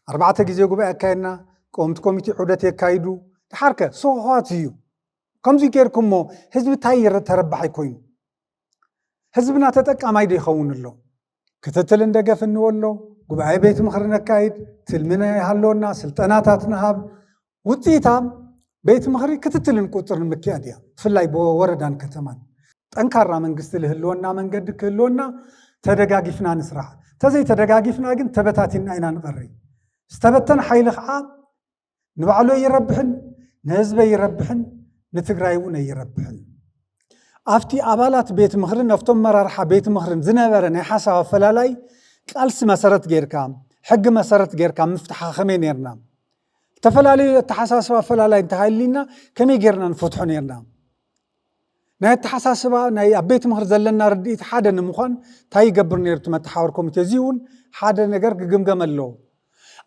ኣርባዕተ ግዜ ጉባኤ ኣካየድና። ቀወምቲ ኮሚቴ ዑደት የካይዱ። ድሓርከ ሰውሃት እዩ። ከምዚ ጌርኩሞ ህዝቢ ታይ ይረ- ተረባሓይ ኮይኑ? ህዝብና ተጠቃማይ ዶ ይኸውን ኣሎ? ክትትልን ደገፍን ንወሎ፣ ጉባኤ ቤት ምኽሪ ነካይድ፣ ትልሚ ናይ ሃለወና፣ ስልጠናታት ንሃብ። ውፅኢታ ቤት ምኽሪ ክትትልን ቁፅርን ምክያድ እያ። ብፍላይ ብወረዳን ከተማን ጠንካራ መንግስቲ ልህልወና መንገዲ ክህልወና ተደጋጊፍና ንስራሕ። ተዘይ ተደጋጊፍና ግን ተበታቲና ኢና ንቐሪ። ዝተበተነ ሓይሊ ከዓ ንባዕሉ ኣይረብሕን፣ ንህዝቢ ኣይረብሕን፣ ንትግራይ እውን ኣይረብሕን። ኣብቲ ኣባላት ቤት ምኽርን ኣብቶም መራርሓ ቤት ምኽርን ዝነበረ ናይ ሓሳብ ኣፈላላይ ቃልሲ መሰረት ጌርካ፣ ሕጊ መሰረት ጌርካ ምፍትሓ ከመይ ኔርና? ዝተፈላለዩ ኣተሓሳስባ ኣፈላላይ እንተሃሊና ከመይ ጌርና ንፈትሖ ኔርና? ናይ ኣተሓሳስባ ናይ ኣብ ቤት ምኽሪ ዘለና ርድኢት ሓደ ንምዃን እንታይ ይገብር ነይሩ እቲ መተሓወር ኮሚቴ? እዚ እውን ሓደ ነገር ክግምገም ኣለዎ።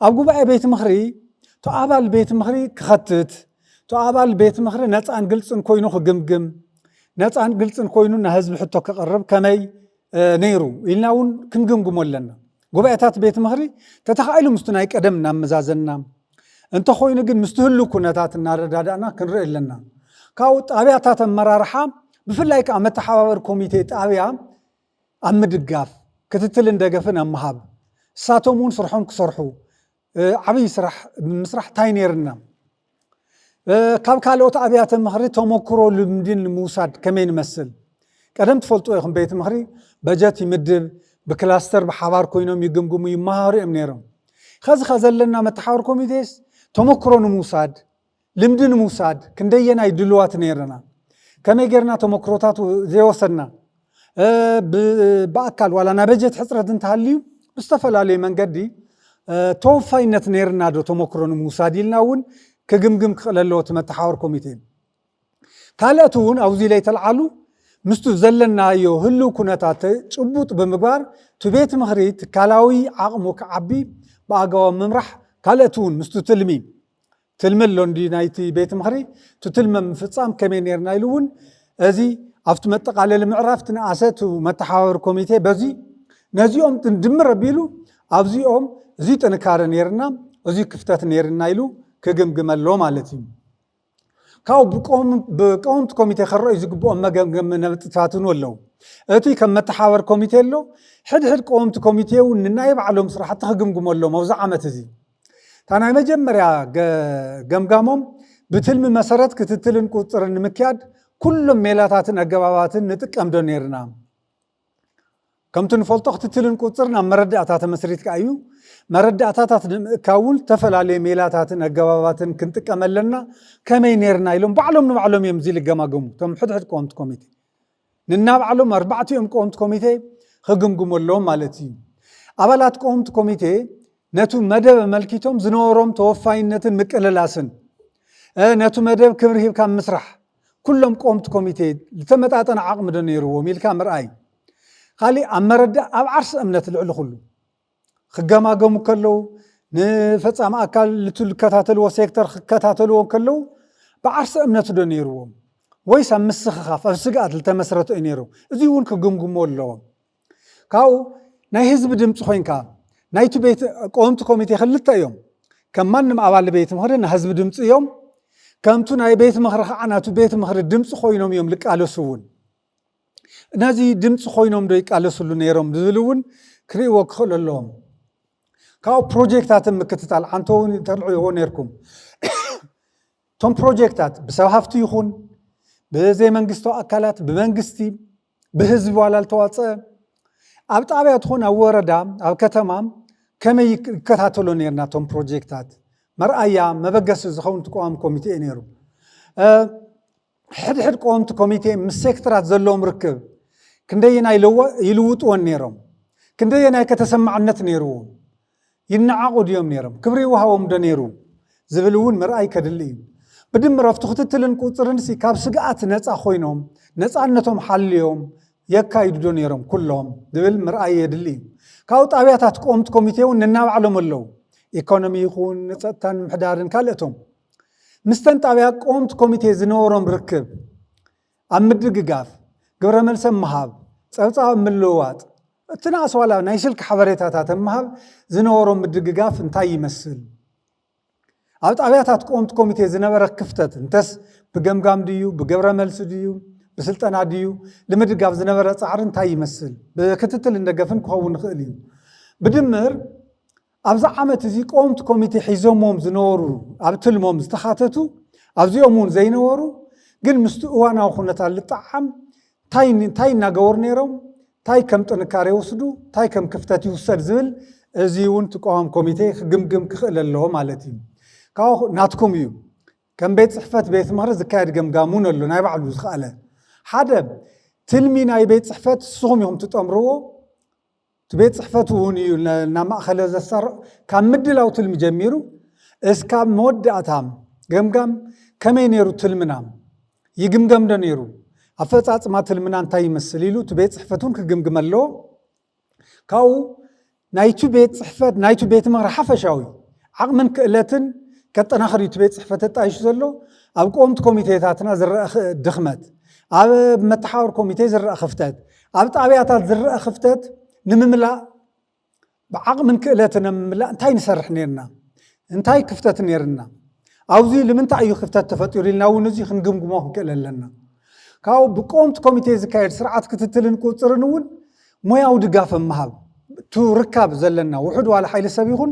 ኣብ ጉባኤ ቤት ምኽሪ እቲ ኣባል ቤት ምኽሪ ክኸትት፣ እቲ ኣባል ቤት ምኽሪ ነፃን ግልፅን ኮይኑ ክግምግም፣ ነፃን ግልፅን ኮይኑ ናይ ህዝቢ ሕቶ ከቕርብ ከመይ ነይሩ ኢልና እውን ክንግምግሞ ኣለና። ጉባኤታት ቤት ምኽሪ ተተኻኢሉ ምስቲ ናይ ቀደም እናመዛዘንና፣ እንተኾይኑ ግን ምስቲ ህሉ ኩነታት እናረዳዳእና ክንርኢ ኣለና። ካብኡ ጣብያታት ኣመራርሓ ብፍላይ ከዓ መተሓባበር ኮሚቴ ጣብያ ኣብ ምድጋፍ ክትትልን ደገፍን ኣብ ምሃብ እሳቶም እውን ስርሖም ክሰርሑ ዓብዪ ስራሕ ምስራሕ እንታይ ነይርና? ካብ ካልኦት ኣብያተ ምኽሪ ተመክሮ ልምድን ንምውሳድ ከመይ ንመስል? ቀደም ትፈልጡ ኢኹም፣ ቤት ምኽሪ በጀት ይምድብ፣ ብክላስተር ብሓባር ኮይኖም ይግምግሙ ይመሃሩ እዮም ነይሮም። ኸዚ ኸ ዘለና መተሓወር ኮሚቴስ ተመክሮ ንምውሳድ፣ ልምዲ ንምውሳድ ክንደየናይ ድልዋት ነይርና? ከመይ ጌርና ተመክሮታት ዘይወሰድና? ብኣካል ዋላ ናይ በጀት ሕፅረት እንተሃልዩ ብዝተፈላለዩ መንገዲ ተወፋይነት ነይርና ዶ ተመክሮ ንምውሳድ ኢልና እውን ክግምግም ክኽእል ኣለዎ እቲ መተሓወር ኮሚቴ። ካልኦት እውን ኣብዚ ለይተልዓሉ ምስቱ ዘለናዮ ህልው ኩነታት ጭቡጥ ብምግባር እቲ ቤት ምኽሪ ትካላዊ ዓቕሙ ክዓቢ ብኣገባብ ምምራሕ ካልኦት እውን ምስቱ ትልሚ ትልሚ ኣሎ እንዲ ናይቲ ቤት ምኽሪ እቲ ትልሚ ምፍፃም ከመይ ነርና ኢሉ እውን እዚ ኣብቲ መጠቃለሊ ምዕራፍ ትንኣሰ እቲ መተሓባበሪ ኮሚቴ በዚ ነዚኦም ድምር ኣቢሉ ኣብዚኦም እዚ ጥንካረ ነርና እዚ ክፍተት ነርና ኢሉ ክግምግመ ኣሎ ማለት እዩ። ካብኡ ብቀወምቲ ኮሚቴ ክረኣዩ ዝግብኦም መገምገሚ ነጥብታት እውን ኣለዉ። እቲ ከም መተሓባበሪ ኮሚቴ ኣሎ ሕድሕድ ቀወምቲ ኮሚቴ እውን ንናይ ባዕሎም ስራሕቲ ክግምግሙ ኣለዎም ኣብዚ ዓመት እዚ እታ ናይ መጀመርያ ገምጋሞም ብትልሚ መሰረት ክትትልን ቁፅርን ንምክያድ ኩሎም ሜላታትን ኣገባባትን ንጥቀም ዶ ነርና? ከምቲ ንፈልጦ ክትትልን ቁፅርን ኣብ መረዳእታ ተመስሪትካ እዩ። መረዳእታታት ንምእካብ እውን ዝተፈላለዩ ሜላታትን ኣገባባትን ክንጥቀም ኣለና። ከመይ ነርና ኢሎም ባዕሎም ንባዕሎም እዮም እዚ ልገማገሙ እቶም ሕድሕድ ቀወምቲ ኮሚቴ ንናባዕሎም ኣርባዕቲኦም ቀወምቲ ኮሚቴ ክግምግሙ ኣለዎም ማለት እዩ። ኣባላት ቀወምቲ ኮሚቴ ነቲ መደብ ኣመልኪቶም ዝነበሮም ተወፋይነትን ምቅልላስን ነቲ መደብ ክብሪ ሂብካ ምስራሕ ኩሎም ቀወምቲ ኮሚቴ ዝተመጣጠነ ዓቕሚ ዶ ነይርዎም ኢልካ ምርኣይ። ካሊእ ኣብ መረዳእ ኣብ ዓርሲ እምነት ልዕሊ ኩሉ ክገማገሙ ከለዉ ንፈፃሚ ኣካል ልቱ ዝከታተልዎ ሴክተር ክከታተልዎ ከለዉ ብዓርሲ እምነት ዶ ነይርዎም ወይስ ኣብ ምስኽኻፍ ኣብ ስግኣት ዝተመስረተ እዩ ነይሩ? እዚ እውን ክግምግሞ ኣለዎም። ካብኡ ናይ ህዝቢ ድምፂ ኮይንካ ናይቲ ቤት ቀወምቲ ኮሚቴ ክልተ እዮም። ከም ማንም ኣባል ቤት ምኽሪ ናይ ህዝቢ ድምፂ እዮም። ከምቱ ናይ ቤት ምኽሪ ከዓ ናቱ ቤት ምኽሪ ድምፂ ኮይኖም እዮም ልቃለሱ እውን። ነዚ ድምፂ ኮይኖም ዶ ይቃለስሉ ነይሮም ዝብል እውን ክርእይዎ ክኽእሉ ኣለዎም። ካብኡ ፕሮጀክታትን ምክትታል ዓንቶ እውን ተልዕይዎ ነይርኩም። እቶም ፕሮጀክታት ብሰብ ሃፍቲ ይኹን ብዘይመንግስታዊ ኣካላት ብመንግስቲ ብህዝቢ ዋላ ልተዋፀ ኣብ ጣብያ ትኾን ኣብ ወረዳ ኣብ ከተማ ከመይ ይከታተሎ ነርና እቶም ፕሮጀክታት መርኣያ መበገሲ ዝኸውን ትቋም ኮሚቴ እዩ ነይሩ። ሕድሕድ ቀወምቲ ኮሚቴ ምስ ሴክተራት ዘለዎም ርክብ ክንደየናይ ይልውጥዎን ነይሮም? ክንደየናይ ከተሰማዕነት ነይርዎም? ይነዓቑ ድዮም ነይሮም? ክብሪ ይወሃቦም ዶ ነይሩ? ዝብል እውን ምርኣይ ከድሊ እዩ። ብድምር ኣብቲ ክትትልን ቁፅርን ሲ ካብ ስግኣት ነፃ ኮይኖም ነፃነቶም ሓልዮም የካይዱ ዶ ነይሮም ኩሎም ዝብል ምርኣይ የድሊ እዩ። ካብኡ ጣብያታት ቆምቲ ኮሚቴ እውን ነናባዕሎም ኣለዉ። ኢኮኖሚ ይኹን ንፀጥታን ምሕዳርን ካልእቶም ምስተን ጣብያ ቆምቲ ኮሚቴ ዝነበሮም ርክብ ኣብ ምድግጋፍ፣ ግብረ መልሰ ምሃብ፣ ፀብፃብ ምልውዋጥ፣ እቲ ንኣስ ዋላ ናይ ስልኪ ሓበሬታታት ምሃብ ዝነበሮም ምድግጋፍ እንታይ ይመስል? ኣብ ጣብያታት ቆምቲ ኮሚቴ ዝነበረ ክፍተት እንተስ ብገምጋም ድዩ፣ ብግብረ መልሲ ድዩ፣ ብስልጠና ድዩ፣ ንምድጋፍ ዝነበረ ፃዕሪ እንታይ ይመስል? ብክትትልን ደገፍን ክኸውን ይኽእል እዩ። ብድምር ኣብዚ ዓመት እዚ ቆምቲ ኮሚቴ ሒዞምዎም ዝነበሩ ኣብ ትልሞም ዝተኻተቱ ኣብዚኦም እውን ዘይነበሩ ግን ምስቲ እዋናዊ ኩነታት ልጠዓም እንታይ እንታይ እናገበሩ ነይሮም እንታይ ከም ጥንካሬ ይወስዱ እንታይ ከም ክፍተት ይውሰድ ዝብል እዚ እውን እቲ ቀዋም ኮሚቴ ክግምግም ክኽእል ኣለዎ ማለት እዩ። ካብኡ ናትኩም እዩ ከም ቤት ፅሕፈት ቤት ምኽሪ ዝካየድ ገምጋም እውን ኣሎ ናይ ባዕሉ ዝኸኣለ ሓደ ትልሚ ናይ ቤት ፅሕፈት ንስኹም ኢኹም ትጠምርዎ እቲ ቤት ፅሕፈት እውን እዩ ናብ ማእኸለ ዘሳርዕ ካብ ምድላው ትልሚ ጀሚሩ እስካብ መወዳእታ ገምጋም ከመይ ነይሩ ትልምና ይግምገም ዶ ነይሩ ኣፈፃፅማ ትልምና እንታይ ይመስል ኢሉ እቲ ቤት ፅሕፈት እውን ክግምግም ኣለዎ ካብኡ ናይቲ ቤት ፅሕፈት ናይቲ ቤት ምኽሪ ሓፈሻዊ ዓቕምን ክእለትን ከጠናኽር እዩ እቲ ቤት ፅሕፈት ተጣይሹ ዘሎ ኣብ ቀወምቲ ኮሚቴታትና ዝረአ ድኽመት ኣብ መተሓወር ኮሚቴ ዝረአ ክፍተት ኣብ ጣብያታት ዝረአ ክፍተት ንምምላእ ብዓቕምን ክእለትን ኣብ ምምላእ እንታይ ንሰርሕ ነርና እንታይ ክፍተት ነርና ኣብዚ ንምንታይ እዩ ክፍተት ተፈጢሩ ኢልና እውን እዚ ክንግምግሞ ክንክእል ኣለና ካብኡ ብቀወምቲ ኮሚቴ ዝካየድ ስርዓት ክትትልን ቁፅርን እውን ሞያዊ ድጋፍ ምሃብ እቲ ርካብ ዘለና ውሑድ ዋላ ሓይሊ ሰብ ይኹን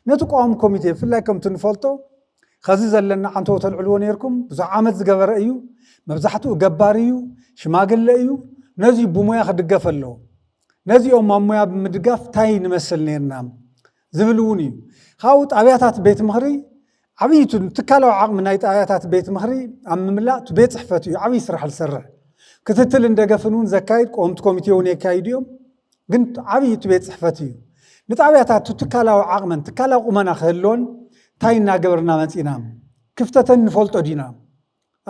ነቲ ቀዋሚ ኮሚቴ ብፍላይ ከምቲ ንፈልጦ ከዚ ዘለና ዓንተው ተልዕልዎ ነርኩም ብዙሕ ዓመት ዝገበረ እዩ መብዛሕትኡ ገባር እዩ ሽማግለ እዩ ነዚ ብሞያ ክድገፍ ኣለዎ ነዚኦም ኣብ ሞያ ብምድጋፍ እንታይ ንመስል ነርና ዝብል እውን እዩ ካብኡ ጣብያታት ቤት ምኽሪ ዓብይቱ ትካላዊ ዓቕሚ ናይ ጣብያታት ቤት ምኽሪ ኣብ ምምላእ እቲ ቤት ፅሕፈት እዩ ዓብዪ ስራሕ ዝሰርሕ ክትትልን ደገፍን እውን ዘካይድ ቆምቲ ኮሚቴ እውን የካይዱ እዮም ግን ዓብዪ እቲ ቤት ፅሕፈት እዩ ንጣብያታት ትካላዊ ዓቕመን ትካላዊ ቁመና ክህልወን እንታይ እናገበርና መፂና ክፍተተን ንፈልጦ ዲና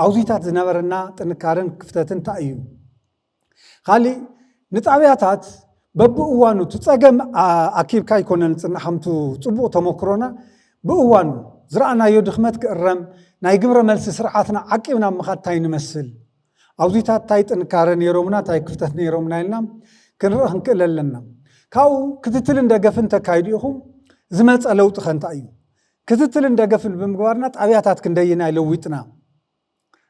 ኣውዚታት ዝነበረና ጥንካረን ክፍተትን እንታይ እዩ ካሊእ ንጣብያታት በብእዋኑ እቲ ፀገም ኣኪብካ ኣይኮነን ፅና ከምቱ ፅቡቕ ተመክሮና ብእዋኑ ዝረኣናዮ ድኽመት ክእረም ናይ ግብረ መልሲ ስርዓትና ዓቂብና ምኻድ እንታይ ንመስል ኣውዚታት እንታይ ጥንካረ ነይሮምና እንታይ ክፍተት ነይሮምና ኢልና ክንርኢ ክንክእል ኣለና ካብኡ ክትትልን ደገፍን ተካይዱ ኢኹም ዝመፀ ለውጢ ከ እንታይ እዩ ክትትልን ደገፍን ብምግባርና ጣብያታት ክንደይናይ ለዊጥና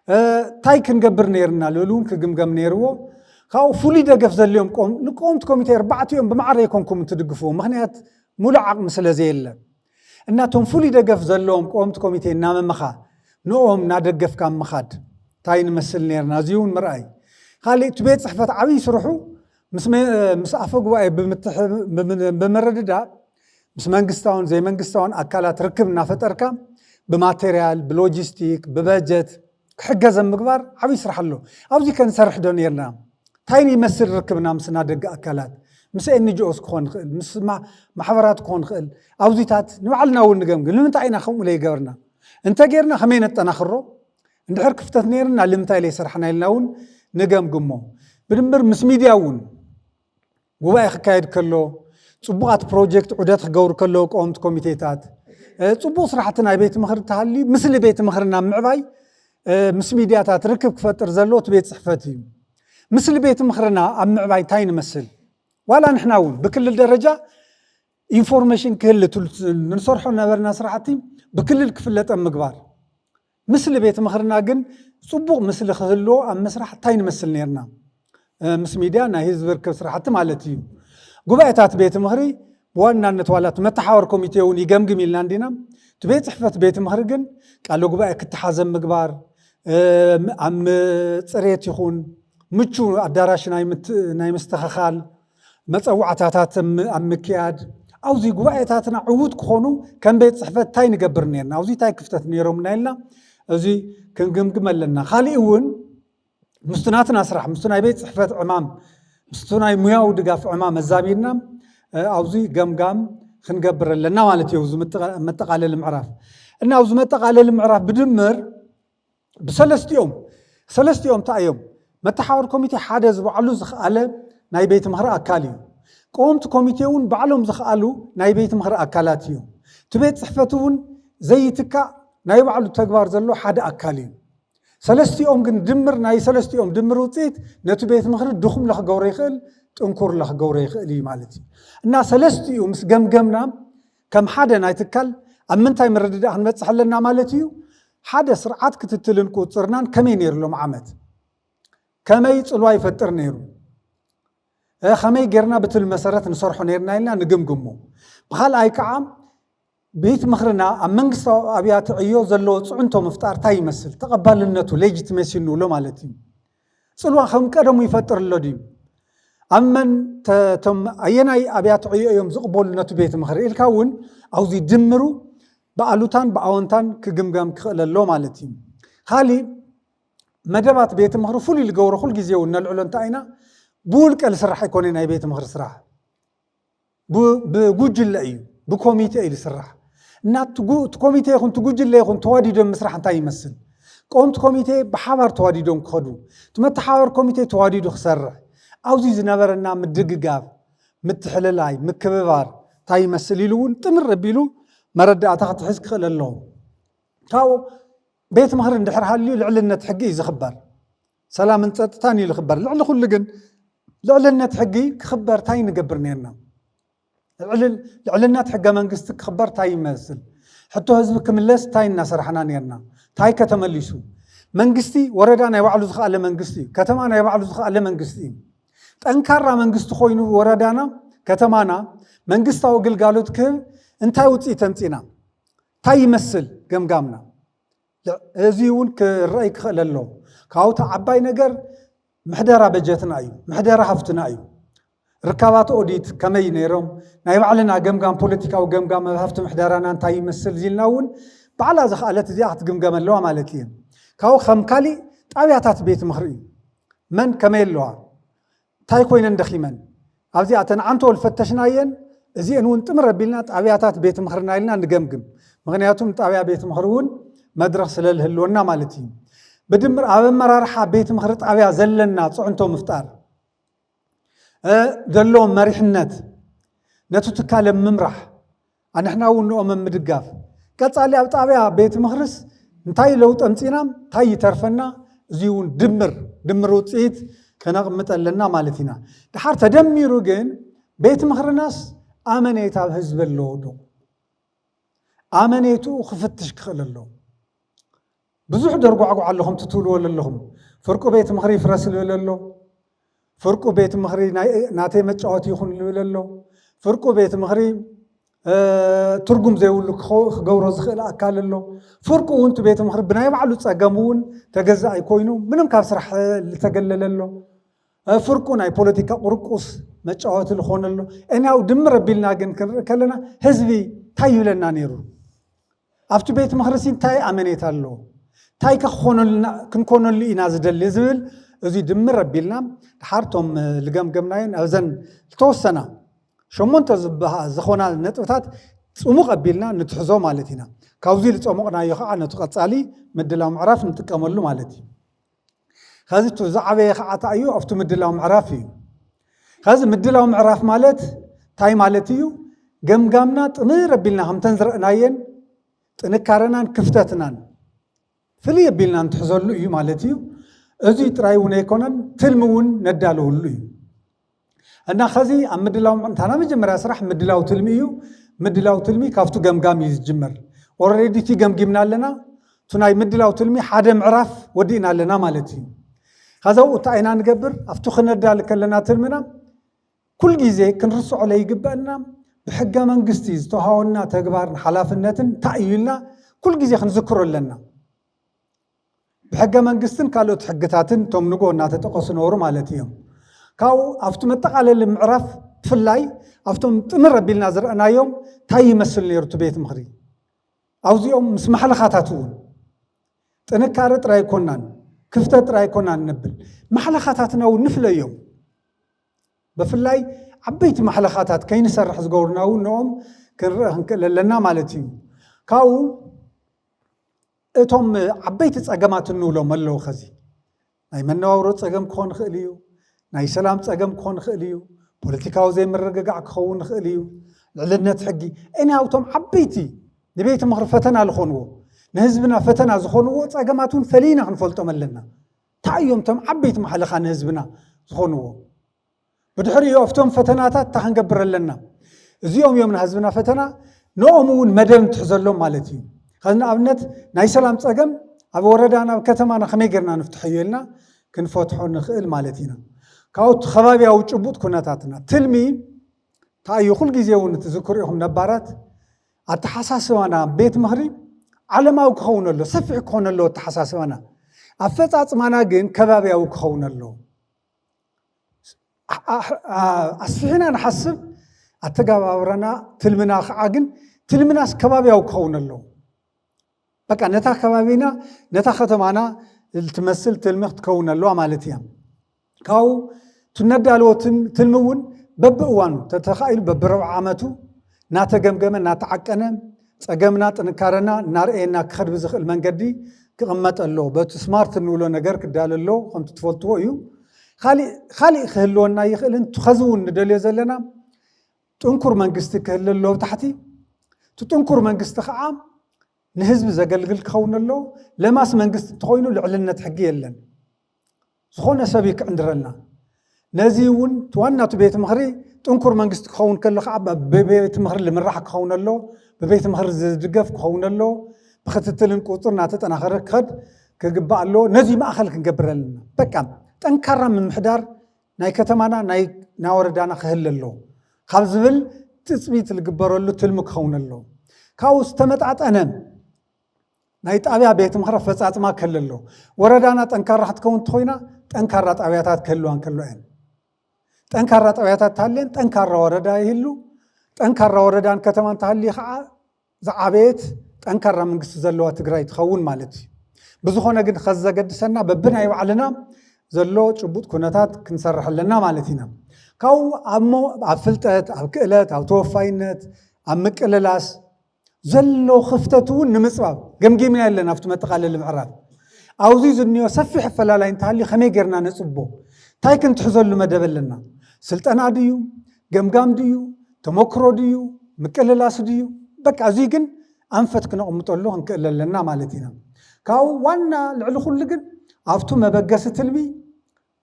እንታይ ክንገብር ነይርና ልብል እውን ክግምገም ነይርዎ ካብኡ ፍሉይ ደገፍ ዘልዮም ንቀወምቲ ኮሚቴ ኣርባዕቲኦም ብማዕረ ኣይኮንኩም ትድግፍዎ ምክንያት ሙሉእ ዓቕሚ ስለ ዘየለ እናቶም ፍሉይ ደገፍ ዘለዎም ቀወምቲ ኮሚቴ እናመመኻ ንኦም እናደገፍካ ምኻድ እንታይ ንመስል ነርና እዚ እውን ምርኣይ ካሊእ እቲ ቤት ፅሕፈት ዓብዪ ስርሑ ምስ ኣፈ ጉባኤ ብምርድዳእ ምስ መንግስታውን ዘይመንግስታውን ኣካላት ርክብ እናፈጠርካ ብማቴርያል ብሎጂስቲክ ብበጀት ክሕገዘ ምግባር ዓብዪ ስራሕ ኣሎ ኣብዚ ከንሰርሕ ዶ ነርና እንታይ ይመስል ርክብና ምስ ናደገ ኣካላት ምስ ኤንጂኦስ ክኾን ይኽእል ምስ ማሕበራት ክኾን ይኽእል ኣብዚታት ንባዕልና እውን ንገምግም ንምንታይ ኢና ከምኡ ለይገበርና እንተ ጌርና ከመይ ነጠናኽሮ እንድሕር ክፍተት ነይርና ልምንታይ ለይሰራሕና ኢልና እውን ንገምግሞ ብድምር ምስ ሚድያ እውን ጉባኤ ክካየድ ከሎ ፅቡቓት ፕሮጀክት ዑደት ክገብሩ ከለዉ ቀወምቲ ኮሚቴታት ፅቡቕ ስራሕቲ ናይ ቤት ምኽሪ ተሃልዩ ምስሊ ቤት ምኽርና ምዕባይ ምስ ሚድያታት ርክብ ክፈጥር ዘለዎ እቲ ቤት ፅሕፈት እዩ። ምስሊ ቤት ምኽርና ኣብ ምዕባይ እንታይ ንመስል? ዋላ ንሕና እውን ብክልል ደረጃ ኢንፎርሜሽን ክህል ንሰርሖ ነበርና ስራሕቲ ብክልል ክፍለጠ ምግባር። ምስሊ ቤት ምኽርና ግን ፅቡቕ ምስሊ ክህልዎ ኣብ ምስራሕ እንታይ ንመስል ነርና? ምስ ሚድያ ናይ ህዝቢ ርክብ ስራሕቲ ማለት እዩ። ጉባኤታት ቤት ምኽሪ ብዋናነት ዋላ እቲ መተሓወር ኮሚቴ እውን ይገምግም ኢልና እንዲና። እቲ ቤት ፅሕፈት ቤት ምኽሪ ግን ቃለ ጉባኤ ክተሓዘ ምግባር፣ ኣብ ፅሬት ይኹን ምቹ ኣዳራሽ ናይ ምስትኽኻል፣ መፀዋዕታታት ኣብ ምክያድ፣ ኣብዚ ጉባኤታትና ዕዉት ክኾኑ ከም ቤት ፅሕፈት እንታይ ንገብር ነርና? ኣብዚ እንታይ ክፍተት ነይሮምና ኢልና እዚ ክንግምግም ኣለና። ካሊእ እውን ምስቲ ናትና ስራሕ ምስቲ ናይ ቤት ፅሕፈት ዕማም ምስቲ ናይ ሙያዊ ድጋፍ ዕማም ኣዛሚድና ኣብዚ ገምጋም ክንገብር ኣለና ማለት እዩ። ኣብዚ መጠቓለሊ ምዕራፍ እና ኣብዚ መጠቓለሊ ምዕራፍ ብድምር ብሰለስቲኦም ሰለስቲኦም እንታይ እዮም? መተሓወር ኮሚቴ ሓደ ዝበዓሉ ዝኸኣለ ናይ ቤት ምኽሪ ኣካል እዩ። ቀወምቲ ኮሚቴ እውን ባዕሎም ዝኸኣሉ ናይ ቤት ምኽሪ ኣካላት እዮም። እቲ ቤት ፅሕፈት እውን ዘይትካእ ናይ ባዕሉ ተግባር ዘለዎ ሓደ ኣካል እዩ። ሰለስቲኦም ግን ድምር ናይ ሰለስቲኦም ድምር ውፅኢት ነቲ ቤት ምኽሪ ድኹም ለክገብሮ ይኽእል፣ ጥንኩር ለክገብሮ ይኽእል እዩ ማለት እዩ። እና ሰለስቲኡ ምስ ገምገምና ከም ሓደ ናይ ትካል ኣብ ምንታይ ምርድዳእ ክንበፅሕ ኣለና ማለት እዩ? ሓደ ስርዓት ክትትልን ቁፅርናን ከመይ ነይሩ ሎም ዓመት? ከመይ ፅልዋ ይፈጥር ነይሩ? ከመይ ጌርና ብትል መሰረት ንሰርሖ ነርና ኢልና ንግምግሞ። ብካልኣይ ከዓ ቤት ምኽርና ኣብ መንግስታዊ ኣብያተ ዕዮ ዘለዎ ፅዕንቶ ምፍጣር እንታይ ይመስል? ተቐባልነቱ፣ ሌጂትመሲ ንብሎ ማለት እዩ። ፅልዋ ከም ቀደሙ ይፈጥር ኣሎ ድዩ? ኣብ መን ቶም ኣየናይ ኣብያተ ዕዮ እዮም ዝቕበሉ ነቲ ቤት ምኽሪ ኢልካ እውን ኣብዚ ድምሩ ብኣሉታን ብኣወንታን ክግምገም ክኽእል ኣሎ ማለት እዩ። ካሊእ መደባት ቤት ምኽሪ ፍሉይ ዝገብሮ ኩል ግዜ እውን ነልዕሎ እንታይ ኢና? ብውልቀ ዝስራሕ ኣይኮነ ናይ ቤት ምኽሪ ስራሕ ብጉጅለ እዩ፣ ብኮሚቴ እዩ ዝስራሕ። እና እቲ ኮሚቴ ይኹን እቲ ጉጅለ ይኹን ተዋዲዶም ምስራሕ እንታይ ይመስል? ቀወምቲ ኮሚቴ ብሓባር ተዋዲዶም ክኸዱ፣ እቲ መተሓባበር ኮሚቴ ተዋዲዱ ክሰርሕ፣ ኣብዚ ዝነበረና ምድግጋፍ፣ ምትሕልላይ፣ ምክብባር እንታይ ይመስል ኢሉ እውን ጥምር ኣቢሉ መረዳእታ ክትሕዝ ክኽእል ኣለዎ። ካብኡ ቤት ምኽሪ እንድሕር ሃልዩ ልዕልነት ሕጊ እዩ ዝኽበር፣ ሰላምን ፀጥታን እዩ ዝኽበር። ልዕሊ ኩሉ ግን ልዕልነት ሕጊ ክኽበር እንታይ ንገብር ነርና? ልዕልነት ሕገ መንግስቲ ክኽበር እንታይ ይመስል? ሕቶ ህዝቢ ክምለስ እንታይ እናሰራሕና ነርና? እንታይ ከተመሊሱ? መንግስቲ ወረዳ ናይ ባዕሉ ዝኸኣለ መንግስቲ እዩ። ከተማ ናይ ባዕሉ ዝኸኣለ መንግስቲ እዩ። ጠንካራ መንግስቲ ኮይኑ ወረዳና፣ ከተማና መንግስታዊ ግልጋሎት ክህብ እንታይ ውፅኢት ተምፂና? እንታይ ይመስል ገምጋምና? እዚ እውን ክረኣይ ክኽእል ኣሎ። ካብኡ ዓባይ ነገር ምሕደራ በጀትና እዩ፣ ምሕደራ ሃፍትና እዩ። ርካባት ኦዲት ከመይ ነይሮም፣ ናይ ባዕልና ገምጋም፣ ፖለቲካዊ ገምጋም ኣብ ሃፍቲ ምሕደራና እንታይ ይመስል ኢልና እውን ባዕላ ዝኸኣለት እዚኣ ክትግምገም ኣለዋ ማለት እዩ። ካብኡ ከም ካሊእ ጣብያታት ቤት ምኽሪ እዩ። መን ከመይ ኣለዋ? እንታይ ኮይነን ደኺመን? ኣብዚኣተን ዓንቶ ዝፈተሽናየን እዚአን እውን ጥምር ኣቢልና ጣብያታት ቤት ምኽርና ኢልና ንገምግም። ምኽንያቱም ጣብያ ቤት ምኽሪ እውን መድረኽ ስለ ዝህልወና ማለት እዩ። ብድምር ኣብ ኣመራርሓ ቤት ምኽሪ ጣብያ ዘለና ፅዕንቶ ምፍጣር፣ ዘሎ መሪሕነት፣ ነቲ ትካል ምምራሕ፣ ኣንሕና እውን ንኦም ምድጋፍ። ቀፃሊ ኣብ ጣብያ ቤት ምኽርስ እንታይ ለውጢ ኣምፂና፣ እንታይ ይተርፈና፣ እዚ እውን ድምር ድምር ውፅኢት ከነቕምጥ ኣለና ማለት ኢና። ድሓር ተደሚሩ ግን ቤት ምኽርናስ ኣመኔታ ኣብ ህዝቢ ኣለዎ ዶ? ኣመኔትኡ ክፍትሽ ክኽእል ኣለዎ። ብዙሕ ደርጓዕጓዕ ኣሎ ከምቲ ትብልዎ ዘለኹም። ፍርቁ ቤት ምኽሪ ይፍረስ ዝብል ኣሎ፣ ፍርቁ ቤት ምኽሪ ናተይ መጫወቲ ይኹን ዝብል ኣሎ፣ ፍርቁ ቤት ምኽሪ ትርጉም ዘይብሉ ክገብሮ ዝኽእል ኣካል ኣሎ፣ ፍርቁ እውን እቲ ቤት ምኽሪ ብናይ ባዕሉ ፀገም እውን ተገዛኢ ኮይኑ ምንም ካብ ስራሕ ዝተገለለ ኣሎ፣ ፍርቁ ናይ ፖለቲካ ቁርቁስ መጫወቲ ዝኾነ ኣሎ። እኒያው ድምር ኣቢልና ግን ክንርኢ ከለና ህዝቢ እንታይ ይብለና ነይሩ? ኣብቲ ቤት ምኽርሲ እንታይ ኣመኔታ ኣለዎ? እንታይ ከ ክንኮነሉ ኢና ዝደሊ ዝብል እዚ ድምር ኣቢልና ድሓር ቶም ዝገምገምናዮን ኣብዘን ዝተወሰና ሸሞንተ ዝበሃ ዝኾና ነጥብታት ፅሙቕ ኣቢልና ንትሕዞ ማለት ኢና። ካብዚ ዝፀሙቕናዮ ከዓ ነቲ ቀፃሊ ምድላው ምዕራፍ ንጥቀመሉ ማለት እዩ። ከዚ እቲ ዝዓበየ ከዓ እንታይ እዩ? ኣብቲ ምድላው ምዕራፍ እዩ። ከዚ ምድላው ምዕራፍ ማለት እንታይ ማለት እዩ? ገምጋምና ጥምር ኣቢልና ከምተን ዝረእናየን ጥንካረናን ክፍተትናን ፍልይ ኣቢልና እንትሕዘሉ እዩ ማለት እዩ። እዚ ጥራይ እውን ኣይኮነን፣ ትልሚ እውን ነዳለወሉ እዩ። እና ከዚ ኣብ ምድላው ምዕንታና መጀመርያ ስራሕ ምድላው ትልሚ እዩ። ምድላው ትልሚ ካብቱ ገምጋም እዩ ዝጅመር። ኦረዲ እቲ ገምጊምና ኣለና፣ እቲ ናይ ምድላው ትልሚ ሓደ ምዕራፍ ወዲእና ኣለና ማለት እዩ። ከዛ ውኡ እንታይ ኢና ንገብር? ኣብቱ ክነዳል ከለና ትልምና ኩል ግዜ ክንርስዖ ለይግበአና ብሕገ መንግስቲ ዝተዋሃወና ተግባርን ሓላፍነትን እንታይ እዩ ኢልና ኩል ግዜ ክንዝክሮ ኣለና። ብሕገ መንግስትን ካልኦት ሕግታትን እቶም ንጎ እናተጠቀሱ ነበሩ ማለት እዮም። ካብኡ ኣብቲ መጠቃለሊ ምዕራፍ ብፍላይ ኣብቶም ጥምር ኣቢልና ዝረአናዮም እንታይ ይመስል ነይሩ እቲ ቤት ምኽሪ ኣብዚኦም ምስ ማሕለኻታት እውን ጥንካረ ጥራይ ኣይኮናን ክፍተት ጥራይ ኣይኮናን ንብል ማሕለኻታትና እውን ንፍለዮም። ብፍላይ ዓበይቲ ማሕለኻታት ከይንሰርሕ ዝገብሩና እውን ንኦም ክንርኢ ክንክእል ኣለና ማለት እዩ። ካብኡ እቶም ዓበይቲ ጸገማት እንብሎም ኣለዉ። ከዚ ናይ መነባብሮ ጸገም ክኾን ይኽእል እዩ፣ ናይ ሰላም ጸገም ክኾን ይኽእል እዩ፣ ፖለቲካዊ ዘይምርግጋዕ ክኸውን ይኽእል እዩ፣ ልዕልነት ሕጊ። እኒሃው እቶም ዓበይቲ ንቤት ምኽሪ ፈተና ዝኾንዎ፣ ንህዝብና ፈተና ዝኾንዎ ጸገማት እውን ፈሊና ክንፈልጦም ኣለና። እንታይ እዮም እቶም ዓበይቲ ማሕለኻ ንህዝብና ዝኾንዎ? ብድሕሪኡ ኣብቶም ፈተናታት እንታይ ክንገብር ኣለና? እዚኦም እዮም ንህዝብና ፈተና፣ ንኦም እውን መደብ ንትሕዘሎም ማለት እዩ። ከዚ ንኣብነት ናይ ሰላም ጸገም ኣብ ወረዳና ኣብ ከተማና ከመይ ጌርና ንፍትሐዮ ኢልና ክንፈትሖ ንኽእል ማለት ኢና። ካብኡ እቲ ከባብያዊ ጭቡጥ ኩነታትና ትልሚ እንታይ እዩ? ኩል ግዜ እውን ትዝክሩ ኢኹም ነባራት፣ ኣተሓሳስባና ቤት ምኽሪ ዓለማዊ ክኸውን ኣሎ፣ ሰፊሕ ክኾን ኣሎ ኣተሓሳስባና። ኣፈጻጽማና ግን ከባብያዊ ክኸውን ኣሎ። ኣስፊሕና ንሓስብ፣ ኣተገባብራና ትልምና ከዓ ግን ትልምናስ ከባብያዊ ክኸውን ኣለዎ። በቃ ነታ ከባቢና ነታ ከተማና ትመስል ትልሚ ክትከውን ኣለዋ ማለት እያ። ካብኡ ትነዳልዎ ትልሚ እውን በብእዋኑ ተተኻኢሉ በብረብዓ ዓመቱ እናተገምገመ እናተዓቀነ ጸገምና ጥንካረና እናርኣየና ክኸድ ብዝኽእል መንገዲ ክቕመጥ ኣለዎ። በቲ ስማርት እንብሎ ነገር ክዳለ ኣለዎ። ከምቲ ትፈልጥዎ እዩ። ካሊእ ክህልወና ይኽእልን ትኸዚ እውን ንደልዮ ዘለና ጥንኩር መንግስቲ ክህል ኣለዎ ብታሕቲ። እቲ ጥንኩር መንግስቲ ከዓ ንህዝቢ ዘገልግል ክኸውን ኣለዎ። ለማስ መንግስቲ እንተኾይኑ ልዕልነት ሕጊ የለን። ዝኾነ ሰብ እዩ ክዕንድረልና። ነዚ እውን ዋና እቲ ቤት ምኽሪ ጥንኩር መንግስቲ ክኸውን ከሎ ከዓ ብቤት ምኽሪ ልምራሕ ክኸውን ኣለዎ። ብቤት ምኽሪ ዝድገፍ ክኸውን ኣለዎ። ብክትትልን ቁፅር እናተጠናኸረ ክኸድ ክግባእ ኣለዎ። ነዚ ማእኸል ክንገብር ኣለና። በቃ ጠንካራ ምምሕዳር ናይ ከተማና ናይ ናይ ወረዳና ክህል ኣለዎ ካብ ዝብል ትፅቢት ዝግበረሉ ትልሚ ክኸውን ኣለዎ። ካብኡ ዝተመጣጠነ ናይ ጣብያ ቤት ምኽሪ ኣፈፃፅማ ክህል ኣለዎ። ወረዳና ጠንካራ ክትከውን እንተኾይና ጠንካራ ጣብያታት ክህልዋ እንከሎ እየን። ጠንካራ ጣብያታት ተሃልየን ጠንካራ ወረዳ ይህሉ። ጠንካራ ወረዳን ከተማን ተሃልዩ ከዓ ዝዓበየት ጠንካራ መንግስቲ ዘለዋ ትግራይ ትኸውን ማለት እዩ። ብዝኾነ ግን ከዚ ዘገድሰና በብናይ ባዕልና ዘሎ ጭቡጥ ኩነታት ክንሰርሕ ኣለና ማለት ኢና። ካብኡ ኣብ ፍልጠት፣ ኣብ ክእለት፣ ኣብ ተወፋይነት፣ ኣብ ምቅልላስ ዘሎ ክፍተት እውን ንምፅባብ ገምጊምና የለን ኣብቲ መጠቓለሊ ምዕራፍ ኣብዚ ዝንዮ ሰፊሕ ኣፈላላይ እንተሃልዩ ከመይ ጌርና ነፅቦ? እንታይ ክንትሕዘሉ መደብ ኣለና? ስልጠና ድዩ? ገምጋም ድዩ? ተመክሮ ድዩ? ምቅልላስ ድዩ? በቃ እዙይ ግን ኣንፈት ክነቕምጠሉ ክንክእል ኣለና ማለት ኢና። ካብኡ ዋና ልዕሊ ኩሉ ግን ኣብቱ መበገሲ ትልሚ